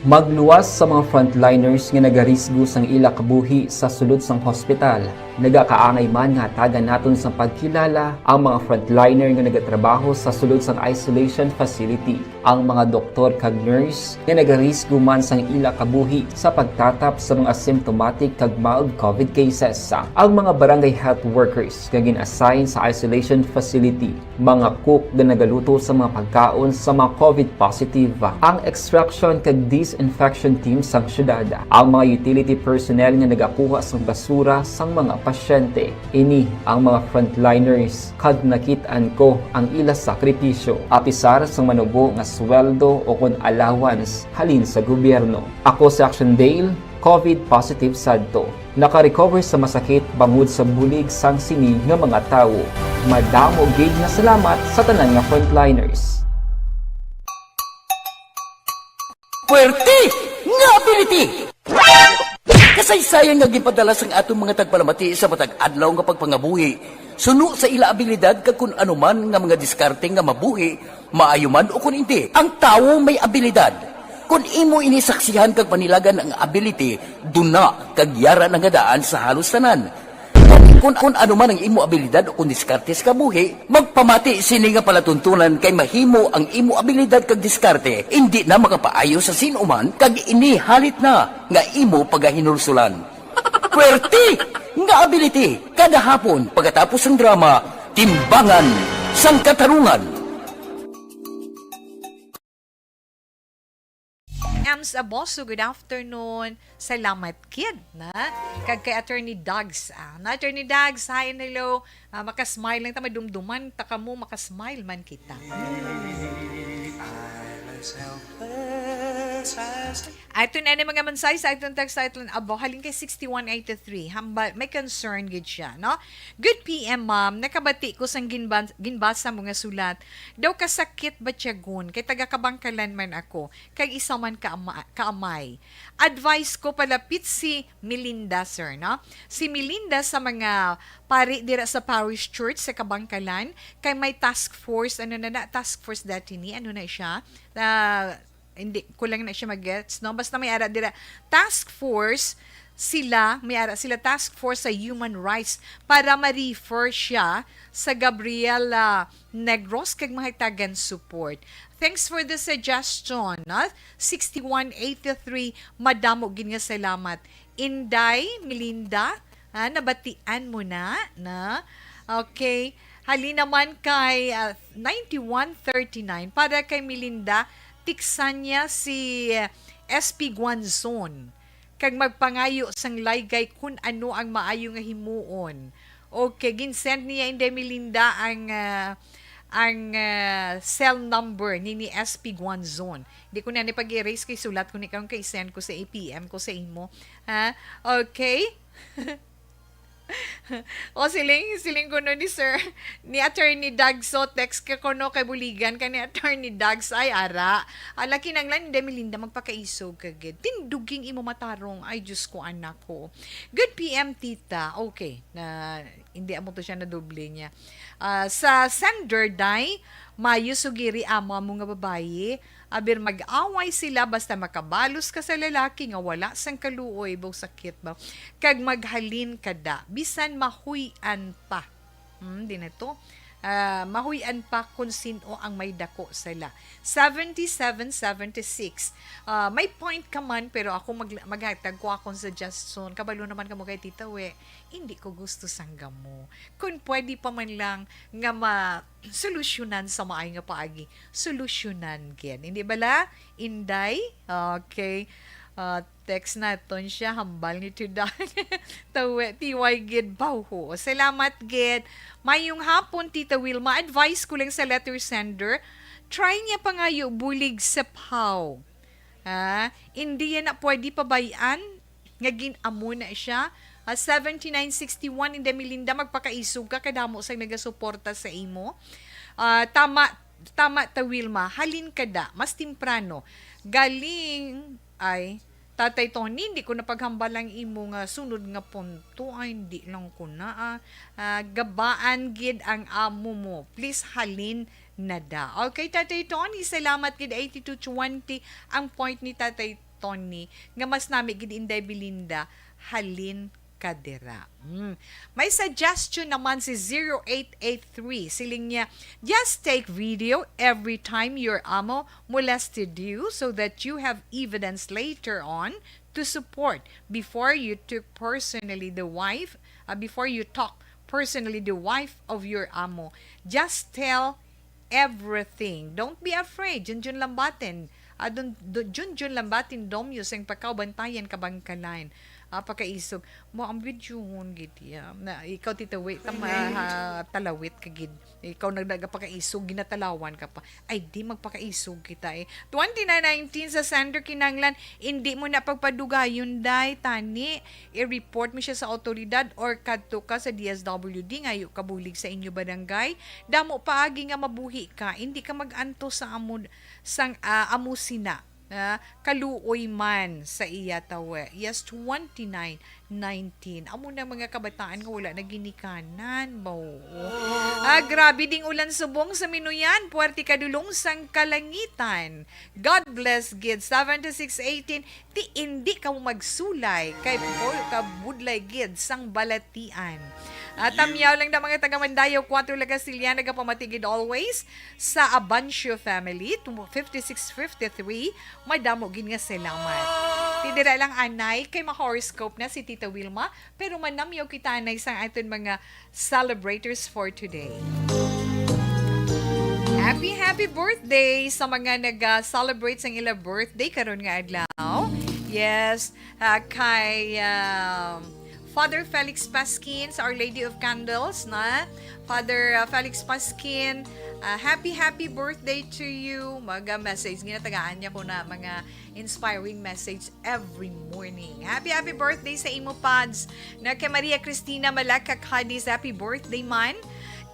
Magluwas sa mga frontliners nga nagarisgo sang ila kabuhi sa sulod sang hospital. Nagakaangay man nga hatagan naton sang pagkilala ang mga frontliner nga nagatrabaho sa sulod sang isolation facility, ang mga doktor kag nurse nga nagarisgo man sang ila kabuhi sa pagtatap sa mga asymptomatic kag mild COVID cases, ang mga barangay health workers nga gin-assign sa isolation facility, mga cook nga nagaluto sa mga pagkaon sa mga COVID positive, ang extraction kag disinfection team sang syudad, ang mga utility personnel nga nagakuha sang basura sang mga pasyente. Ini ang mga frontliners kag nakit-an ko ang ila sakripisyo, apisar sang manubo nga sweldo o kon allowance halin sa gobyerno. Ako si Action Dale, COVID positive sadto. Naka-recover sa masakit bangod sa bulig sang sini nga mga tawo. Madamo gid nga salamat sa tanan nga frontliners. Puwerte nga ability! Kasaysayan nga ginpadala sang aton mga tagpalamati sa matag adlaw nga pagpangabuhi, suno sa ila abilidad kag kun ano man nga mga diskarte nga mabuhi, maayo man o kun indi. Ang tawo may abilidad. Kun imo ini saksihan kag panilagan ang ability, duna kag yara na nga daan sa halos tanan. Kun, kun ano man ang imo abilidad o kun diskarte sa kabuhi, magpamati sini nga palatuntunan kay mahimo ang imo abilidad kag diskarte indi na makapaayo sa sin-o man kag ini halit na nga imo pagahinulsulan. Puwerte nga ability! Kada hapon, pagkatapos sang drama, Timbangan sang Katarungan. Ems Aboso, good afternoon. Salamat kid na. Kag kay Attorney Dags, ah, na Attorney Dags, hi and hello. Ah, makasmile lang ta, madumduman ta kamo, makasmile man kita. I myself Ato na ni mga mensahe sa atong text, sa atong abo, halin kay sixty-one eighty-three. Hambal, may concern gid siya, no? Good P M, ma'am. Nakabati ko sang ginban-, ginbasa mo nga sulat. Daw kasakit ba tiyagon? Kay taga Kabangkalan man ako. Kag isa man ka ama-, kaamay. Advice ko, palapit si Melinda, sir, no? Si Melinda sa mga pari dira sa Parish Church sa Kabangkalan, kay may task force, ano na na, task force dati ni, ano na siya? Ah, hindi, kulang na siya mag-gets, no? Basta may ara dira, task force sila, may ara sila task force sa human rights para ma-refer siya sa Gabriela Negros kag mahatagan support. Thanks for the suggestion, no? Sixty-one eighty-three, madamo gid nga salamat. Inday, Melinda, ah, nabatian mo na, na? Okay. Halin naman kay, ah, ninety-one thirty-nine, para kay Melinda, tiksan niya si, ah, S P Guanzon, kag magpangayo sang laygay kun ano ang maayo nga himuon. Okay, ginsend niya Inday Melinda ang, ah, ang, ah, cell number ni, ni S P Guanzon. Di ko na ni pag-erase kay sulat ko ni karon kay send ko sa A P M ko sa imo. Ha? Okay? O, siling, siling ko no ni Sir, ni Attorney Dags, so text ka ko no kay buligan ka ni Attorney Dags, ay ara. Ala, kinanglan, Inday Melinda, magpakaisog ka gid. Tinduging imo matarong, ay Diyos ko, anak ko. Good P M, tita. Okay, na, hindi amo to siya na doble niya. Ah, sa sender, day, mayo sugiri amo amo nga babayi. Aber mag-away sila basta makabalos ka sa lalaki nga wala sang kaluoy, baw sakit ba? Kag maghalin ka da, bisan mahuy-an pa. Hmm, di na to. Ah, mahuy-an pa kung sin-o ang may dako sila. Seventy-seven seventy-six. Ah, may point ka man, pero ako mag-, maghatag ko akong suggestion. Kabalo naman kamo kay Tita We, hindi ko gusto sang gamo. Kung pwede pa man lang nga ma-, solusyonan sa maay nga paagi, solusyonan gid. Hindi bala, Inday? Okay. Ah, text naton siya, hambal ni Tudan. Tawe, T Y gid, bawho. Salamat gid. Mayong hapon, Tita Wilma. Advice ko lang sa letter sender, try niya pangayo bulig sa paw. Ah, hindi yan na pwede pabayan nga gin-amo na siya. Ah, seventy-nine sixty-one, Inday Melinda, magpakaisog ka, kadamo sang nagasuporta sa imo. Ah, tama, tama ta, Wilma, halin ka da, mas temprano. Galing, ay, Tatay Tony, hindi ko napaghambal ang imo nga sunod nga punto. Ay, hindi lang ko na, ah. Ah, gabaan gid ang amo mo. Please, halin na da. Okay, Tatay Tony, salamat gid. Eighty-two twenty ang point ni Tatay Tony, nga mas nami gid Inday Belinda, halin ka dira. Hmm. May suggestion naman si zero eight eight three. Siling niya, "Just take video every time your amo molested you so that you have evidence later on to support before you took personally the wife, uh, before you talk personally the wife of your amo. Just tell everything. Don't be afraid." Junjun Lambatin. Ah, dun, dun, Junjun Lambatin Domyo sang Pakaw, Bantayan, Kabangkalan. Ah, pakaisog. Mo ang videohon gid ya. Na, ikaw, Tita Wi, tama, ha, talawit ka gid. Ikaw nag-, nagapakaisog, ginatalawan ka pa. Ay, di magpakaisog kita eh. Twenty-nine nineteen sa sender, kinanglan, hindi mo na pagpadugayon, day, tani. I-report mo siya sa awtoridad or kadto ka sa D S W D, ngayo ka bulig sa inyo barangay. Damo paagi nga mabuhi ka, hindi ka mag-anto sa amo, sang, ah, amo sina. Ah, kaluoy man sa iya tawe. Yes, twenty-nine nineteen. Amo na mga kabataan nga wala na ginikanan ba? Oo. Ah, grabe ding ulan subong sa Minuyan. Puwerte kadulong sang kalangitan. God bless gid. Seven to six eighteen. Ti hindi ka mo magsulay kay po ka budlay gid sang balatian. At tamyaw lang na mga taga Mandayo, Cuatro La Castellana, nagapamati gid always sa Abancio family, fifty-six fifty-three, madamo gid nga salamat. Ti dira lang anay kay ma-horoscope na si Tita Wilma, pero manamyaw kita anay sang aton mga celebrators for today. Happy, happy birthday sa mga nag-celebrate sang ila birthday karon nga adlaw. Yes, ah, kay, um, Father Felix Pasquin sa Our Lady of Candles, na? Father, uh, Felix Pasquin, uh, happy, happy birthday to you. Mga message, ginatagaan niya ko na mga inspiring message every morning. Happy, happy birthday sa imo, Pads. Na kay Maria Cristina Malaka Cadiz, happy birthday man.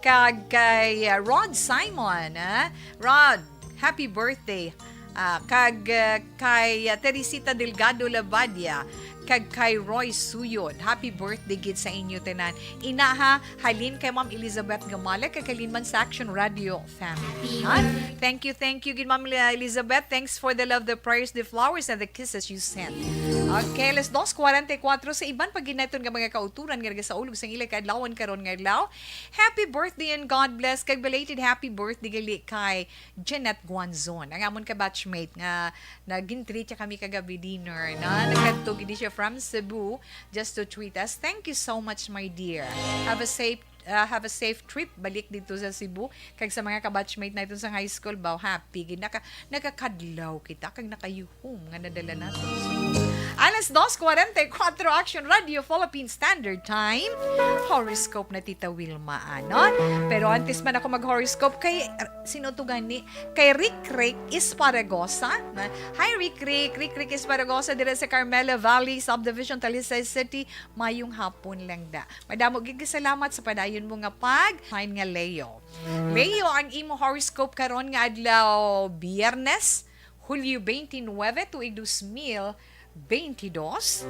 Kag kay, uh, Rod Simon, ah? Rod, happy birthday. Ah, kag, ah, kay, ah, Teresita Delgado Labadia, kag kay Roy Suyod. Happy birthday gid sa inyo tanan. Inaha, halin kay Ma'am Elizabeth Gamala, kag halin man sa Action Radio family. Happy Ha? birthday. Thank you, thank you gid, Ma'am Elizabeth. Thanks for the love, the prayers, the flowers, and the kisses you sent. Okay, alas dos kwarenta y kuwatro sa iban pa gid naton nga mga kauturan nga nagasaulog sa ila kaadlawan karon nga adlaw. Happy birthday and God bless. Kag belated happy birthday gali kay Jeanette Guanzon, ang amon ka batchmate nga nag-treat siya kami kagabi dinner, na nagkadto gid siya from Cebu just to treat us. Thank you so much, my dear. Have a safe, uh, have a safe trip balik dito sa Cebu. Kag sa mga ka-batchmate naton sa high school, baw, happy gid. Naka, nakakadlaw kita, kag nakayuhom nga nadala naton. Alas dos kwarenta y kuwatro, Action Radio Philippine Standard Time. Horoscope na, Tita Wilma, ano? Pero antes man ako mag-horoscope, kay, sino to gani? Kay Rick Rick Esparagosa. Na, hi, Rick Rick. Rick Rick Esparagosa, dira sa Carmela Valley Subdivision, Talisay City. Mayong hapon lang da. Madamo gid ka salamat sa padayon mo nga pag-, sign nga Leo. Leo, ang imo horoscope karon nga adlaw, Biyernes, Hulyo twenty-nine, tuig dos mil twenty-dos.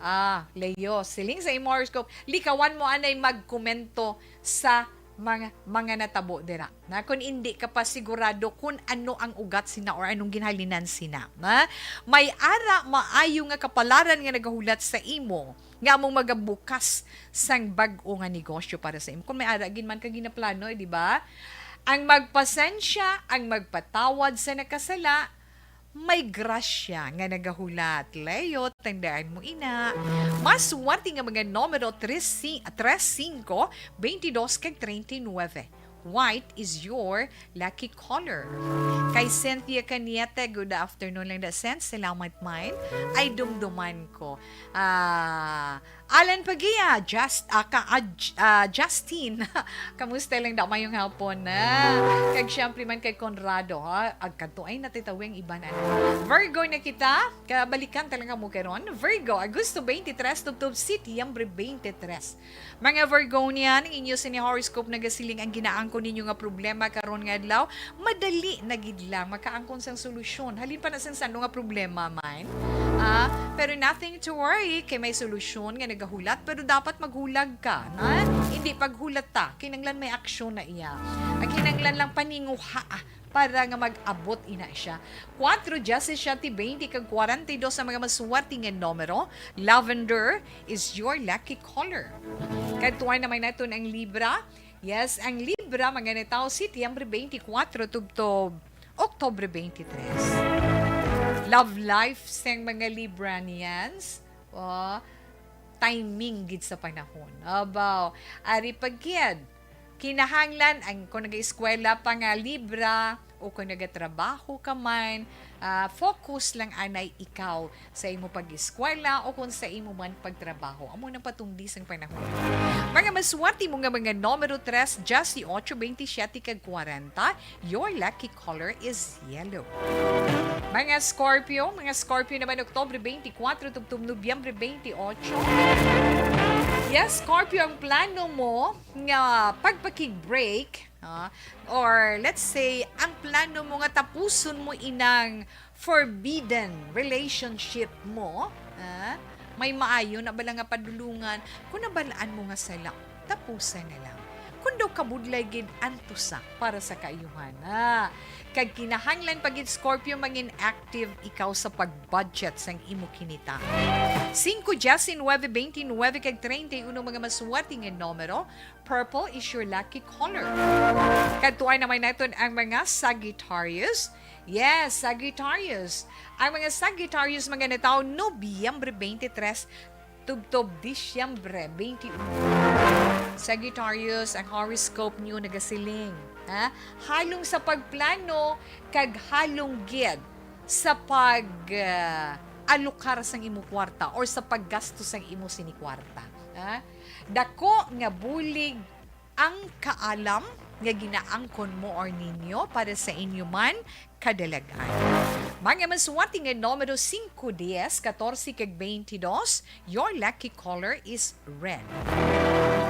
Ah, Leo, siling sa imo horoscope, likawan mo anay magkomento sa mga, mga natabo dira. Na kung hindi ka pa sigurado kung ano ang ugat sina or anong ginhalinan sina, na may ara maayo nga kapalaran nga nagahulat sa imo nga among magabukas sang bag-o nga negosyo para sa imo. Kung may ara gid man ka ginaplano, eh, di ba? Ang magpasensya, ang magpatawad sa nakasala, may grasya nga nagahulat. Leo, tandaan mo ina. Mas swerte nga mga numero tres, si-, tres, singko, twenty-dos, kag treinta y nueve. White is your lucky color. Kay Cynthia Caniete, good afternoon lang da, Cent. Salamat man. Ay, dumduman ko. Ah, Alan Pagia, Just, ah, ka, ah, J-, ah, Justin. Kamusta lang da? Mayong hapon na. Kag siyempre man kay Conrado, ha? Agkanto ay natitawi ang iban, ano? Virgo na kita. Kabalikan talaga mo karon. Virgo, Agosto twenty-three, tubtob Setyembre twenty-three. Mga Virgonian, ang inyo sini horoscope nagasiling ang ginaangkon ninyo nga problema karon nga adlaw, madali na gid lang makaangkon sang solusyon. Halin pa na sang sano nga problema man. Ah, pero nothing to worry, kay may solusyon nga nagahulat, pero dapat maghulag ka, na? Hindi paghulat ta, kinanglan may aksyon na iya. Ang kinanglan lang paninguha, ah, para nga mag-abot ina siya. Kuwatro, diyasisiete, twenty, kag kwarenta y dos ang mga maswerte nga numero. Lavender is your lucky color. Kadtuan naman naton ang Libra. Yes, ang Libra, mga natawo, Setyembre twenty-four, tubtob Oktubre twenty-three. Love life sang mga Libranians. Oh, timing gid sa panahon. Abaw, ari pa gid. Kinahanglan ang, kung nag-eskwela pa nga Libra, o kung nagatrabaho ka man, ah, focus lang anay ikaw sa imo pag-eskwela o kung sa imo man pagtrabaho. Amo nang patungdi sang panahon. Mga maswerte mo nga mga numero tres, diyasisiete, twenty-siyete, kag kwarenta, your lucky color is yellow. Mga Scorpio, mga Scorpio naman, Oktubre twenty-four, tubtob Nobyembre twenty-eight. Yes, Scorpio, ang plano mo nga pagpakig-break, ah, or let's say, ang plano mo nga tapuson mo inang forbidden relationship mo, ah, may maayo na bala nga padulungan? Kung nabalaan mo nga sala, tapusan na lang. Kung daw kabudlay gid, antusa para sa kaayuhan, ah. Kag kinahanglan pa gid, Scorpio, mangin active ikaw sa pag-budget sang imo kinita. Singko, diyasisiete, twenty-nine, kag treinta y uno, mga maswerte nga numero. Purple is your lucky color. Kadtuan naman naton ang mga Sagittarius. Yes, Sagittarius. Ang mga Sagittarius, mga natawo, Nobyembre twenty-three, tubtob Disyembre twenty-one. Sagittarius, ang horoscope niyo nagasiling, ha? Halong sa pagplano, kag halong gid sa pag, ah, pag-alokar sang imo kwarta or sa paggasto sang imo sini kwarta. Ha? Dako nga bulig ang kaalam nga ginaangkon mo or ninyo para sa inyo man kadalag-an. Mga masuwati nga numero singko, diyes, katorse, kag twenty-dos, your lucky color is red.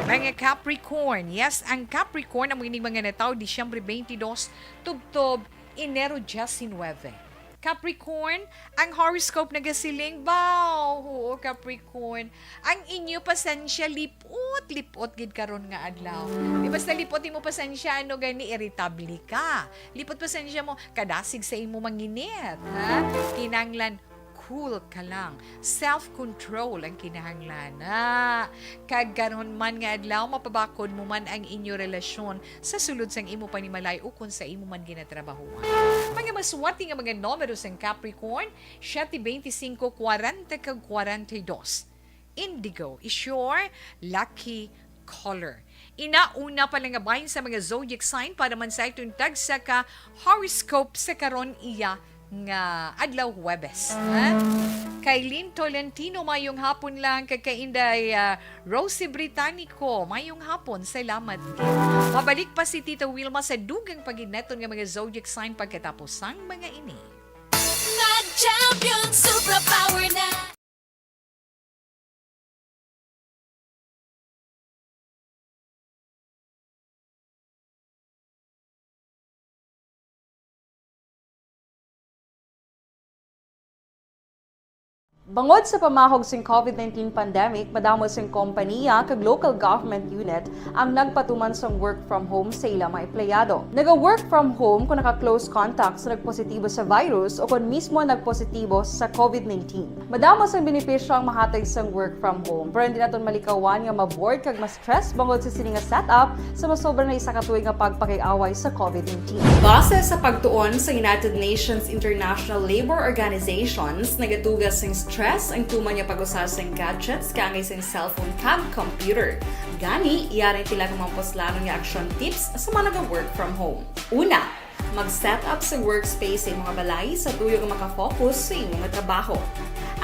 Mga Capricorn, yes, ang Capricorn amo ining mga natawo Disyembre twenty-dos tubtob Enero diecinuebe. Capricorn, ang horoscope nagasiling, baw, oo, Capricorn, ang inyo pasensya lipot-lipot gid karon nga adlaw. Di basta lipot imo pasensya, ano gani, irritable ka. Lipot pasensya mo, kadasig sa imo manginit, ha? Kinahanglan cool ka lang. Self-control ang kinahanglan, ha? Kag karon man nga adlaw, mapabakod mo man ang inyo relasyon sa sulod sang imo panimalay ukon sa imo man ginatrabahoan. Mga maswerte nga mga numero sang Capricorn, siete, twenty-cinco, kwarenta kag kwarenta y dos. Indigo is your lucky color. Ina, una pa lang nga bahin sa mga zodiac sign para man sa iton tagsa ka horoscope sa karon iya nga adlaw Huwebes, ha? Kay Lynn Tolentino, mayong hapon lang, kag kay Inday, ah, Rosie Britannico, mayong hapon, salamat gid. Mabalik pa si Tita Wilma sa dugang paginaton nga mga zodiac sign pagkatapos sang mga ini. Mag-champion, superpower na. Bangod sa pamahog sing covid nineteen pandemic, madamo sing kompaniya kag local government unit ang nagpatuman sang work from home sa ila mga empleyado. Naga-work from home kung naka-close contact sa nagpositibo sa virus o kon mismo nagpositibo sa covid nineteen. Madamo sang benepisyo ang mahatag sang work from home, pero hindi naton malikawan nga ma-bored kag ma-stress bangod sa sini nga setup sa masobra na isa ka tuig nga pagpakig-away sa covid nineteen. Base sa pagtuon sa United Nations International Labour Organizations, nagatuga sing stress ang tuman nga pag-usa sing gadgets kaangay sing cellphone kag computer. Gani, yari ang pila ka mga puslanon nga action tips sa mga naga-work from home. Una, mag-set up sa workspace sa imong balay sa tuyo nga maka-focus sa imong nga trabaho.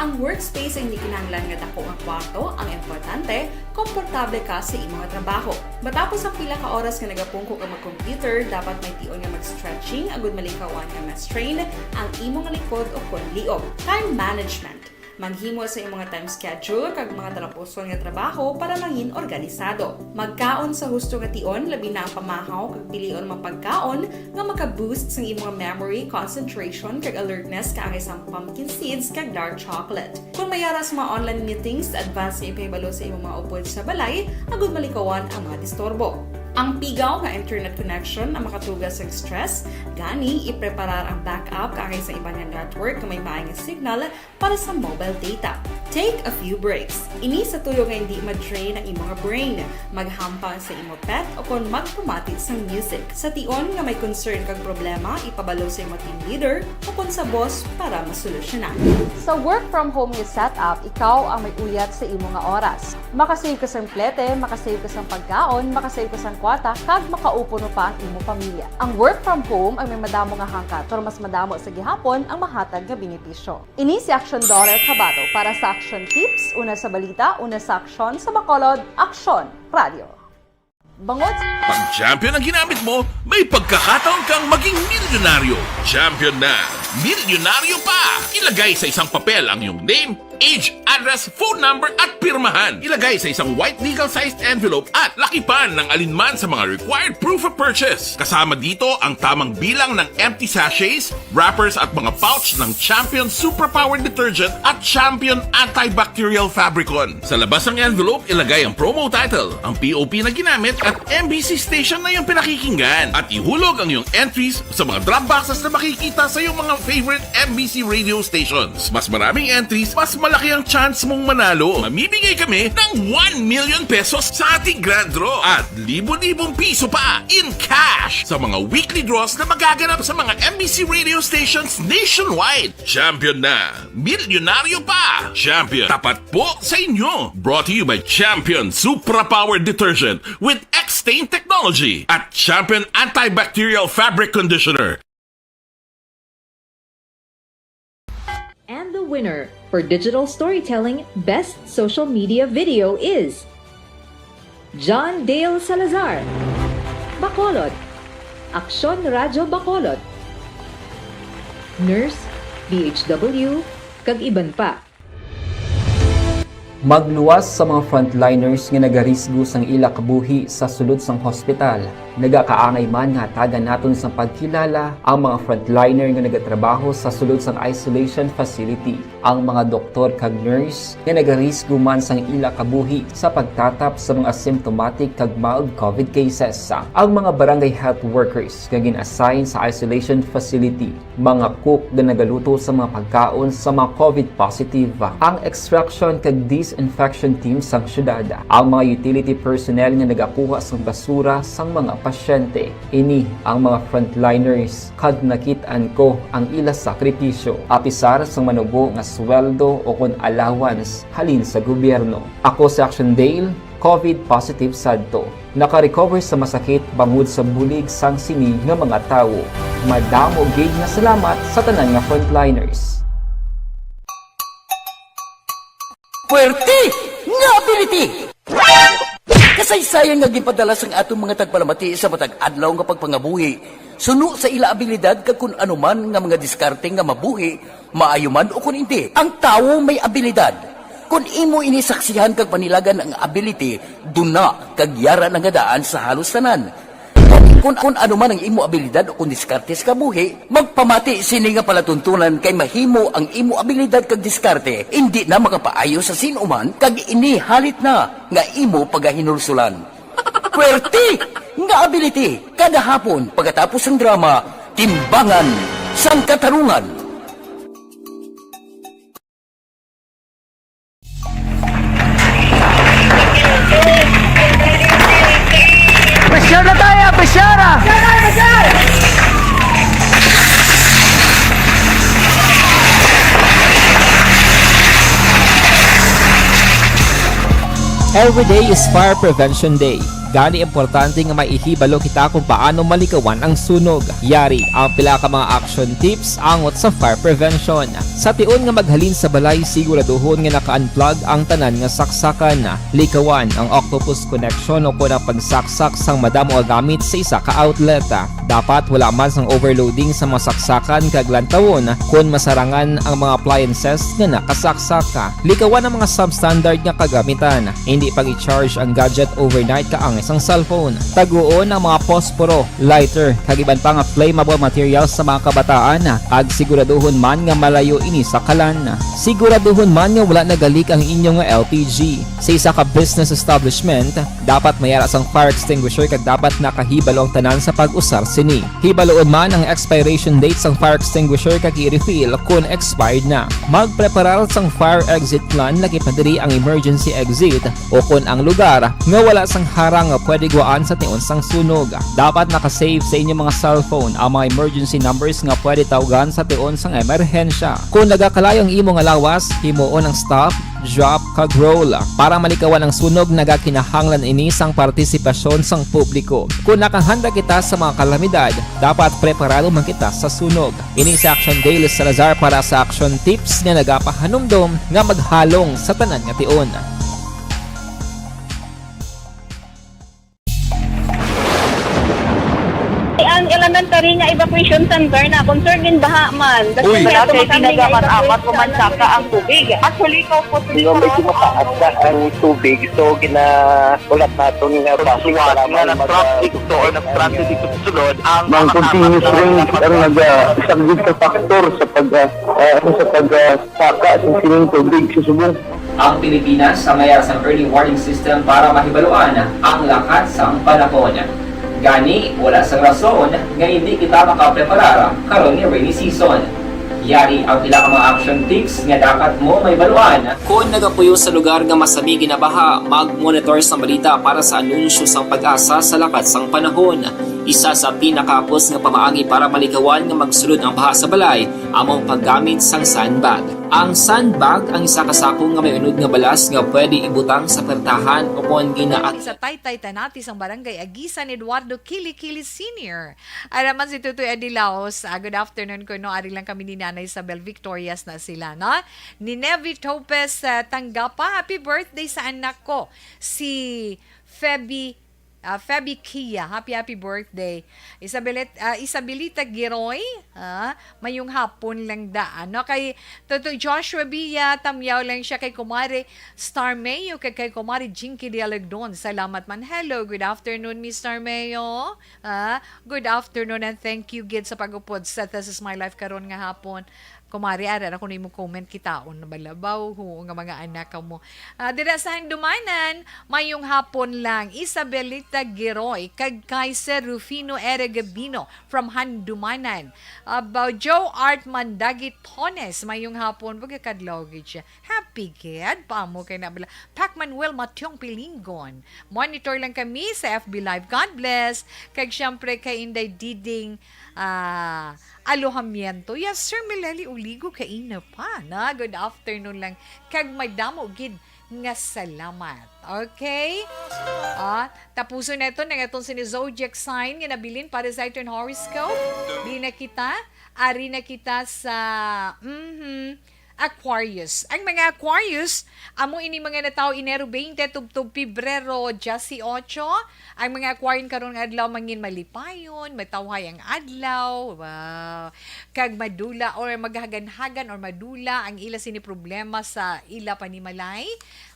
Ang workspace ay hindi kinahanglan nga dako nga kwarto ang importante, komportable ka sa imong nga trabaho. Matapos ang pila ka oras nga nagapungko ka mag-computer, dapat may tion nga mag-stretching agud malikawan nga ma-strain ang imong likod o kon liog. Time management. Maghimo sa imong nga time schedule kag mga talapuson nga trabaho para mangin organisado. Magkaon sa husto nga tion, labi na ang pamahaw kag pilion mga pagkaon nga maka-boost sang imong memory, concentration, kag alertness kaangay sang pumpkin seeds kag dark chocolate. Kung may ara sa mga online meetings, advance nga ipahibalo sa imong mga upod sa balay agud malikawan ang mga disturbo. Ang pigaw nga internet connection ang makatuga sang stress, gani ipreparar ang backup kaangay sa iban nga network nga may maay nga signal para sa mobile data. Take a few breaks. Ini sa tuyo nga hindi ma-drain ang imo nga brain. Maghampang sa imo pet o kon magpamati sang music. Sa tion nga may concern kag problema, ipabalo sa imo team leader o kon sa boss para masolusyonan. Sa work from home nga setup, ikaw ang may uyat sa imo nga oras. Makasave ka sang plete, makasave ka sang pagkaon, makasave ka sang kwarta, kag makaupod pa ang imo pamilya. Ang work from home ang may madamo nga hangkat, pero mas madamo sa gihapon ang mahatag nga benepisyo. Ini si Action Daughter Kabato para sa Action Tips, una sa balita, una sa aksyon, sa Bacolod, Aksyon Radio. Bangod Pag champion ang ginamit mo, may pagkakataon kang maging milyonaryo. Champion na, milyonaryo pa! Ilagay sa isang papel ang iyong name, age, address, phone number, at pirmahan. Ilagay sa isang white legal-sized envelope at lakipan ng alinman sa mga required proof of purchase. Kasama dito ang tamang bilang ng empty sachets, wrappers, at mga pouch ng Champion Superpower Detergent at Champion Antibacterial Fabricon. Sa labas ng envelope, ilagay ang promo title, ang P O P na ginamit, at M B C station na iyong pinakikinggan. At ihulog ang iyong entries sa mga drop boxes na makikita sa iyong mga favorite M B C radio stations. Mas maraming entries, mas malaki ang chance mong manalo. Mamimigay kami ng one million pesos sa ating grand draw at libo-libong piso pa in cash sa mga weekly draws na magaganap sa mga M B C radio stations nationwide. Champion na! Milyonaryo pa! Champion, tapat po sa inyo! Brought to you by Champion Supra Power Detergent with X-Stain Technology at Champion Antibacterial Fabric Conditioner. And the winner For digital storytelling, best social media video is John Dale Salazar, Bacolod, Aksyon Radyo Bacolod, Nurse, D H W, kag iban pa. Magluwas sa mga frontliners nga nagarisgo sang ila kabuhi sa sulod sang hospital. Nagakaangay man nga hatagan naton sang pagkilala ang mga frontliner nga nagatrabaho sa sulod sang isolation facility, ang mga doktor kag nurse nga nagarisgo man sang ila kabuhi sa pagtatap sa mga asymptomatic kag mild covid cases, ang mga barangay health workers nga gin-assign sa isolation facility, mga cook nga nagaluto sa mga pagkaon sa mga covid positive, ang extraction kag disinfection team sang syudad, ang mga utility personnel nga nagakuha sang basura sang mga pasyente. Ini ang mga frontliners, kag nakit-an ko ang ila sakripisyo, apisar sang manubo nga sweldo o kon allowance halin sa gobyerno. Ako si Action Dale, covid positive sadto. Naka-recover sa masakit bangod sa bulig sang sini nga mga tawo. Madamo gid nga salamat sa tanan nga frontliners. Puwerte nga ability! Kasaysayan nga ginpadala sang aton mga tagpalamati sa matag adlaw nga pagpangabuhi, suno sa ila abilidad kag kun ano man nga mga diskarte nga mabuhi, maayo man o kon indi, ang tawo may abilidad. Kon imo ini saksihan kag panilagan ang ability, duna kag yara na nga daan sa halos tanan. Kon, kon ano man ang imo abilidad o kon diskarte sa kabuhi, magpamati sini nga palatuntunan kay mahimo ang imo abilidad kag diskarte indi na makapaayo sa sin-o man kag ini halit na nga imo pagahinulsolan. Puwerte nga ability kada hapon pagkatapos sang drama, Timbangan sang Katarungan. Pressure na tayo, pressure ah! Every day is Fire Prevention Day. Gani, importante nga maihibalo kita kung paano malikawan ang sunog. Yari ang pila ka mga action tips angot sa fire prevention. Sa tion nga maghalin sa balay, siguraduhon nga naka-unplug ang tanan nga saksakan. Likawan ang octopus connection o kon ang pagsaksak sang madamo nga gamit sa isa ka outlet. Dapat wala man sang overloading sa mga saksakan kag lantawon kon masarangan ang mga appliances nga nakasaksak. Likawan ang mga substandard nga kagamitan. Indi pag-i-charge ang gadget overnight kaangay sang cellphone. Taguon ang mga posporo, lighter, kag iban pa nga flammable materials sa mga kabataan, kag siguraduhon man nga malayo ini sa kalan. Siguraduhon man nga wala nagalik ang inyo nga L P G. Sa isa ka business establishment, dapat may ara sang fire extinguisher kag dapat nakahibalo ang tanan sa pag-usar sini. Hibaluon man ang expiration date sang fire extinguisher kag i-refill kon expired na. Magpreparar sang fire exit plan, lakip na diri ang emergency exit o kon ang lugar nga wala sang harang nga pwede guwaan sa tion sang sunog. Dapat naka-save sa inyo mga cellphone ang mga emergency numbers nga pwede tawgan sa tion sang emerhensya. Kon nagakalayo ang imo nga lawas, himuon ang stop, drop, kag roll. Para malikawan ang sunog, nagakinahanglan ini sang partisipasyon sang publiko. Kon nakahanda kita sa mga kalamidad, dapat preparado man kita sa sunog. Ini si Action Dale Salazar para sa Action Tips nga nagapahanumdom nga maghalong sa tanan nga tion. Ang elementary nga evacuation center na concern din baha man. Uy, wala kay tinaga man amat ko man saka ang tubig. Actually, ko po. Nga medyo mataas na ang tubig, so gina-, ulat naton nga base nga nag-transit to or nag-transit dito sa sulod ang mga continuous rain ang naga-, isa gid ka factor sa pag, ah, ah, ano, sa pag, ah, saka sa sining tubig sa subong. Ang Pilipinas ang may ara sang early warning system para mahibaluan ang lakat sang panahon. Gani, wala sang rason nga hindi kita makapreparar karon nga rainy season. Yari ang pila ka mga action tips nga dapat mo mahibaluan. Kon nagapuyo sa lugar nga masami ginabaha, mag-monitor sang balita para sa anunsyo sang PAGASA sa lakat sang panahon. Isa sa pinakahapos nga pamaagi para malikawan nga magsulod ang baha sa balay amo ang paggamit sang sandbag. Ang sandbag ang isa ka sako nga may unod nga balas nga pwede ibutang sa pertahan o kon gina- Sa Taytay Tanati sang Barangay Agisan, Eduardo Kilikili Senior. Ara man si Tutoy Adilaos. Ah, good afternoon ko, no? Ari lang kami ni Nanay Isabel, victorious na sila, no? Ni Nevi Topez, ah, Tanggapa, happy birthday sa anak ko, si Feby, ah, Feby Kia. Happy, happy birthday. Isabilit-, ah, Isabelita Giroy, ah, mayong hapon lang daan, no? Kay Tutoy Joshua Bia, tamyaw lang siya kay Kumare Star Mayo, kay, kay Kumare Jinky Dialagdon. Salamat man. Hello, good afternoon, Miss Star Mayo. Ah, good afternoon and thank you gid sa pag-upod sa This Is My Life karon nga hapon. Kumare, ara na kuno imong comment, kitaon na balabaw, huo nga mga anak ka mo. Ah, dira sa Handumanan, mayong hapon lang. Isabelita Giroy, kag kay Sir Rufino Eregabino from Handumanan. About Joe Art Mandagi Tones, mayong hapon, pagkakadlaw gid siya. Happy gid, pa mo kay na bala. Pacman Wilma Tiong Pilingon. Monitor lang kami sa F B Live. God bless. Kag syempre kay Inday Diding, ah, Alojamiento. Yes, Sir Meleli Uligo, kaina pa, na? Good afternoon lang. Kag madamo gid nga salamat. Okay? Ah, tapuson na ito ng atong sini zodiac sign nga nabilin para sa aton horoscope. Di na kita, ari na kita sa, mhm, Aquarius. Ang mga Aquarius, amo ini mga natawo Enero twenty tubtob Pebrero diyesyocho. Ang mga Aquarian karon nga adlaw mangin malipayon, matawhay ang adlaw. Wow. Kag madula or maghagan-hagan or madula ang ila sini problema sa ila panimalay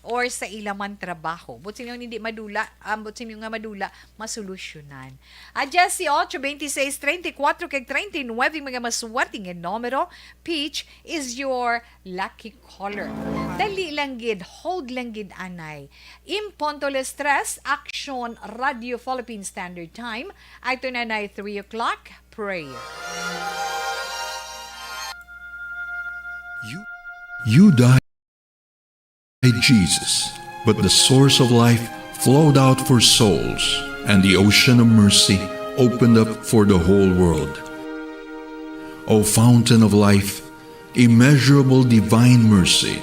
or sa ila man trabaho. But sa inyo hindi madula, um, but sa inyo nga madula, masolusyonan. Adya si ocho, twenty-seis, treinta y cuatro, kag treinta y nueve mga maswerte nga numero. Peach is your lucky color. Dali lang gid, hold lang gid anay. In punto las tres, Action Radio Philippine Standard Time. Ato na na three o'clock, prayer. You, you died, Jesus, but the source of life flowed out for souls, and the ocean of mercy opened up for the whole world. O fountain of life, immeasurable divine mercy,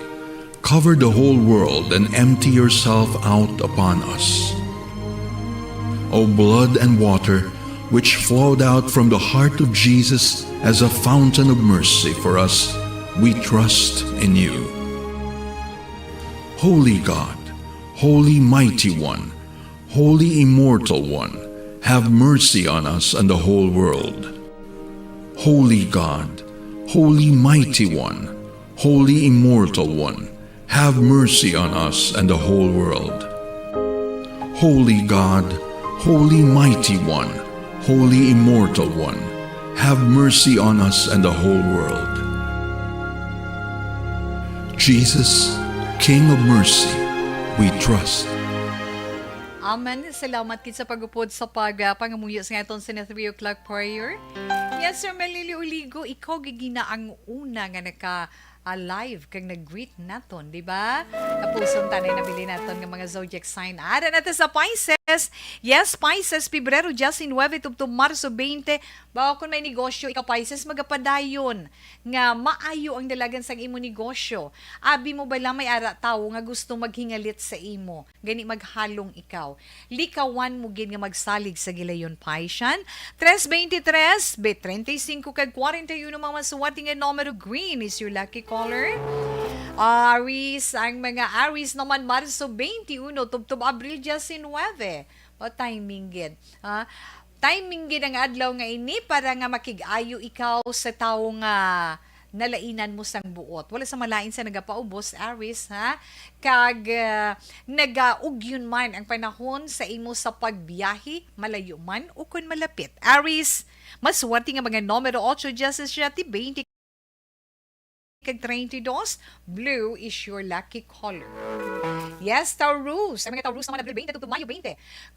cover the whole world and empty yourself out upon us. O blood and water, which flowed out from the heart of Jesus as a fountain of mercy for us, we trust in you. Holy God, Holy Mighty One, Holy Immortal One, have mercy on us and the whole world. Holy God, Holy Mighty One, Holy Immortal One, have mercy on us and the whole world. Holy God, Holy Mighty One, Holy Immortal One, have mercy on us and the whole world. Jesus, King of Mercy, we trust. Amen. Salamat gid sa pag-upod sa pag, ah, pangamuyo sa aton sa three o'clock prayer. Yes, Sir Melili Uligo, ikaw gid gina ang una nga naka, ah, live kag nag-greet naton, di ba? Tapuson tanay nabilin naton nga mga zodiac sign. Ara na ta sa Pisces. Yes, Pisces, Pebrero diyesnuebe tubtob Marso twenty. Bawa kon may negosyo ikaw, Pisces, magapadayon nga maayo ang dalagan sang imo negosyo. Abi mo bala may ara tawo nga gusto maghingalit sa imo? Gani maghalong ikaw. Likawan mo gid nga magsalig sa gilayon, Paisyan. Tres veintitrés, be treinta y cinco kag cuarenta y uno, mga maswerte nga numero. Green is your lucky color. Aries, ang mga Aries naman, Marso twenty-uno, tubtob Abril diecinueve. O, timing gid. Ha? Timing gid ang adlaw nga ini para nga makig-ayo ikaw sa tawo nga nalainan mo sang buot. Wala sa malain sa nagapaubos, Aries, ha? Kag, ah, nagaugyon man ang panahon sa imo sa pagbiyahe, malayo man ukon malapit. Aries, maswerte nga mga numero, ocho, diyesisiete, twenty, kag treinta y dos. Blue is your lucky color. Yes, Taurus. Ang mga Taurus naman, Abril twenty to Mayo twenty.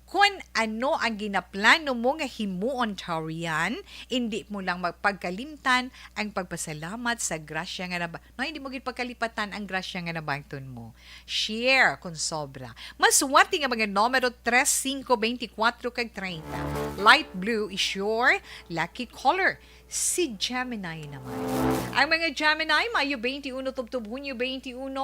Kun ano ang ginaplano mo nga himuon, Taurian, indi mo lang magpagkalimtan ang pagpasalamat sa grasya nga naba-, no, hindi mo gid pagkalipatan ang grasya nga nabaton mo. Share kung sobra. Mas swerte nga mga numero tres, singko, twenty-four kag treinta. Light blue is your lucky color. Si Gemini naman. Ang mga Gemini, Mayo twenty-one tubtob Hunyo twenty-one,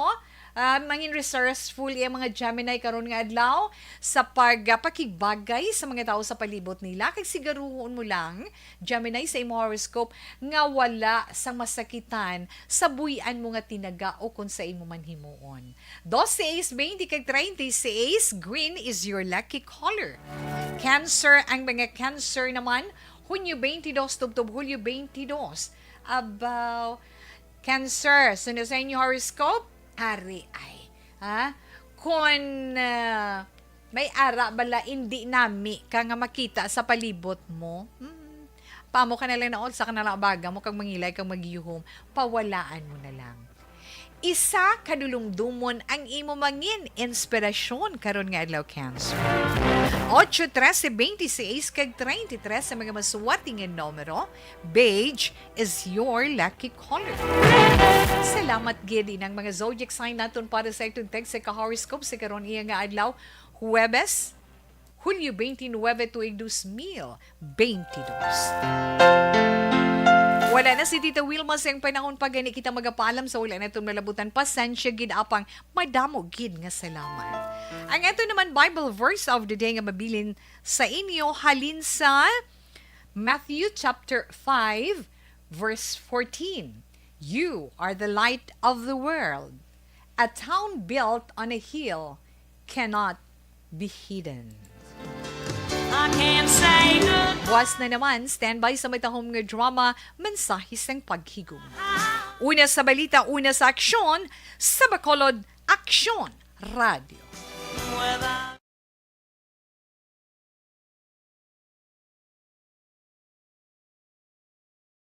ah, mangin resourceful ang mga Gemini karon nga adlaw sa pag, ah, pakigbagay sa mga tawo sa palibot nila. Kag siguruhon mo lang, Gemini, sa imo horoscope nga wala sang masakitan sa buy-an mo nga tinaga o kung sa imo man himuon. Dos, sais, twenty kag treinta sais, green is your lucky color. Cancer, ang mga Cancer naman, Hunyo twenty-two tubtob Hulyo twenty-two. Abaw, Cancer, sunod sa inyo horoscope, ari ay. Ha? Kon, ah, may ara bala, hindi nami ka nga makita sa palibot mo, hmm, pamo ka na lang na, ulsa ka na lang baga mo kag mangilay kag maghihom, pawalaan mo na lang. Isa ka dulumdomon ang imo mangin inspirasyon karon nga adlaw, Cancer. Ocho, trese, twenty-sais kag treinta y tres sa mga maswerte nga numero. Beige is your lucky color. Salamat gid inang mga zodiac sign naton para sa itong text sa ka-horoscope sa karon iya nga adlaw, Huwebes, Hulyo twenty-nine, tuig dos mil twenty-dos. Wala na si Tita Wilma sa iyang panahon pa gani kita magapaalam sa wala naton malabutan. Pasensya gid, apang madamo gid nga salamat. Ang ato naman Bible verse of the day nga mabilin sa inyo halin sa Matthew chapter five, verse fourteen. "You are the light of the world. A town built on a hill cannot be hidden." I can't say no. Buwas na naman, standby sa matahom nga drama, Mensahe sang Paghigugma. Una sa balita, una sa aksyon, sa Bacolod Aksyon Radio. Whether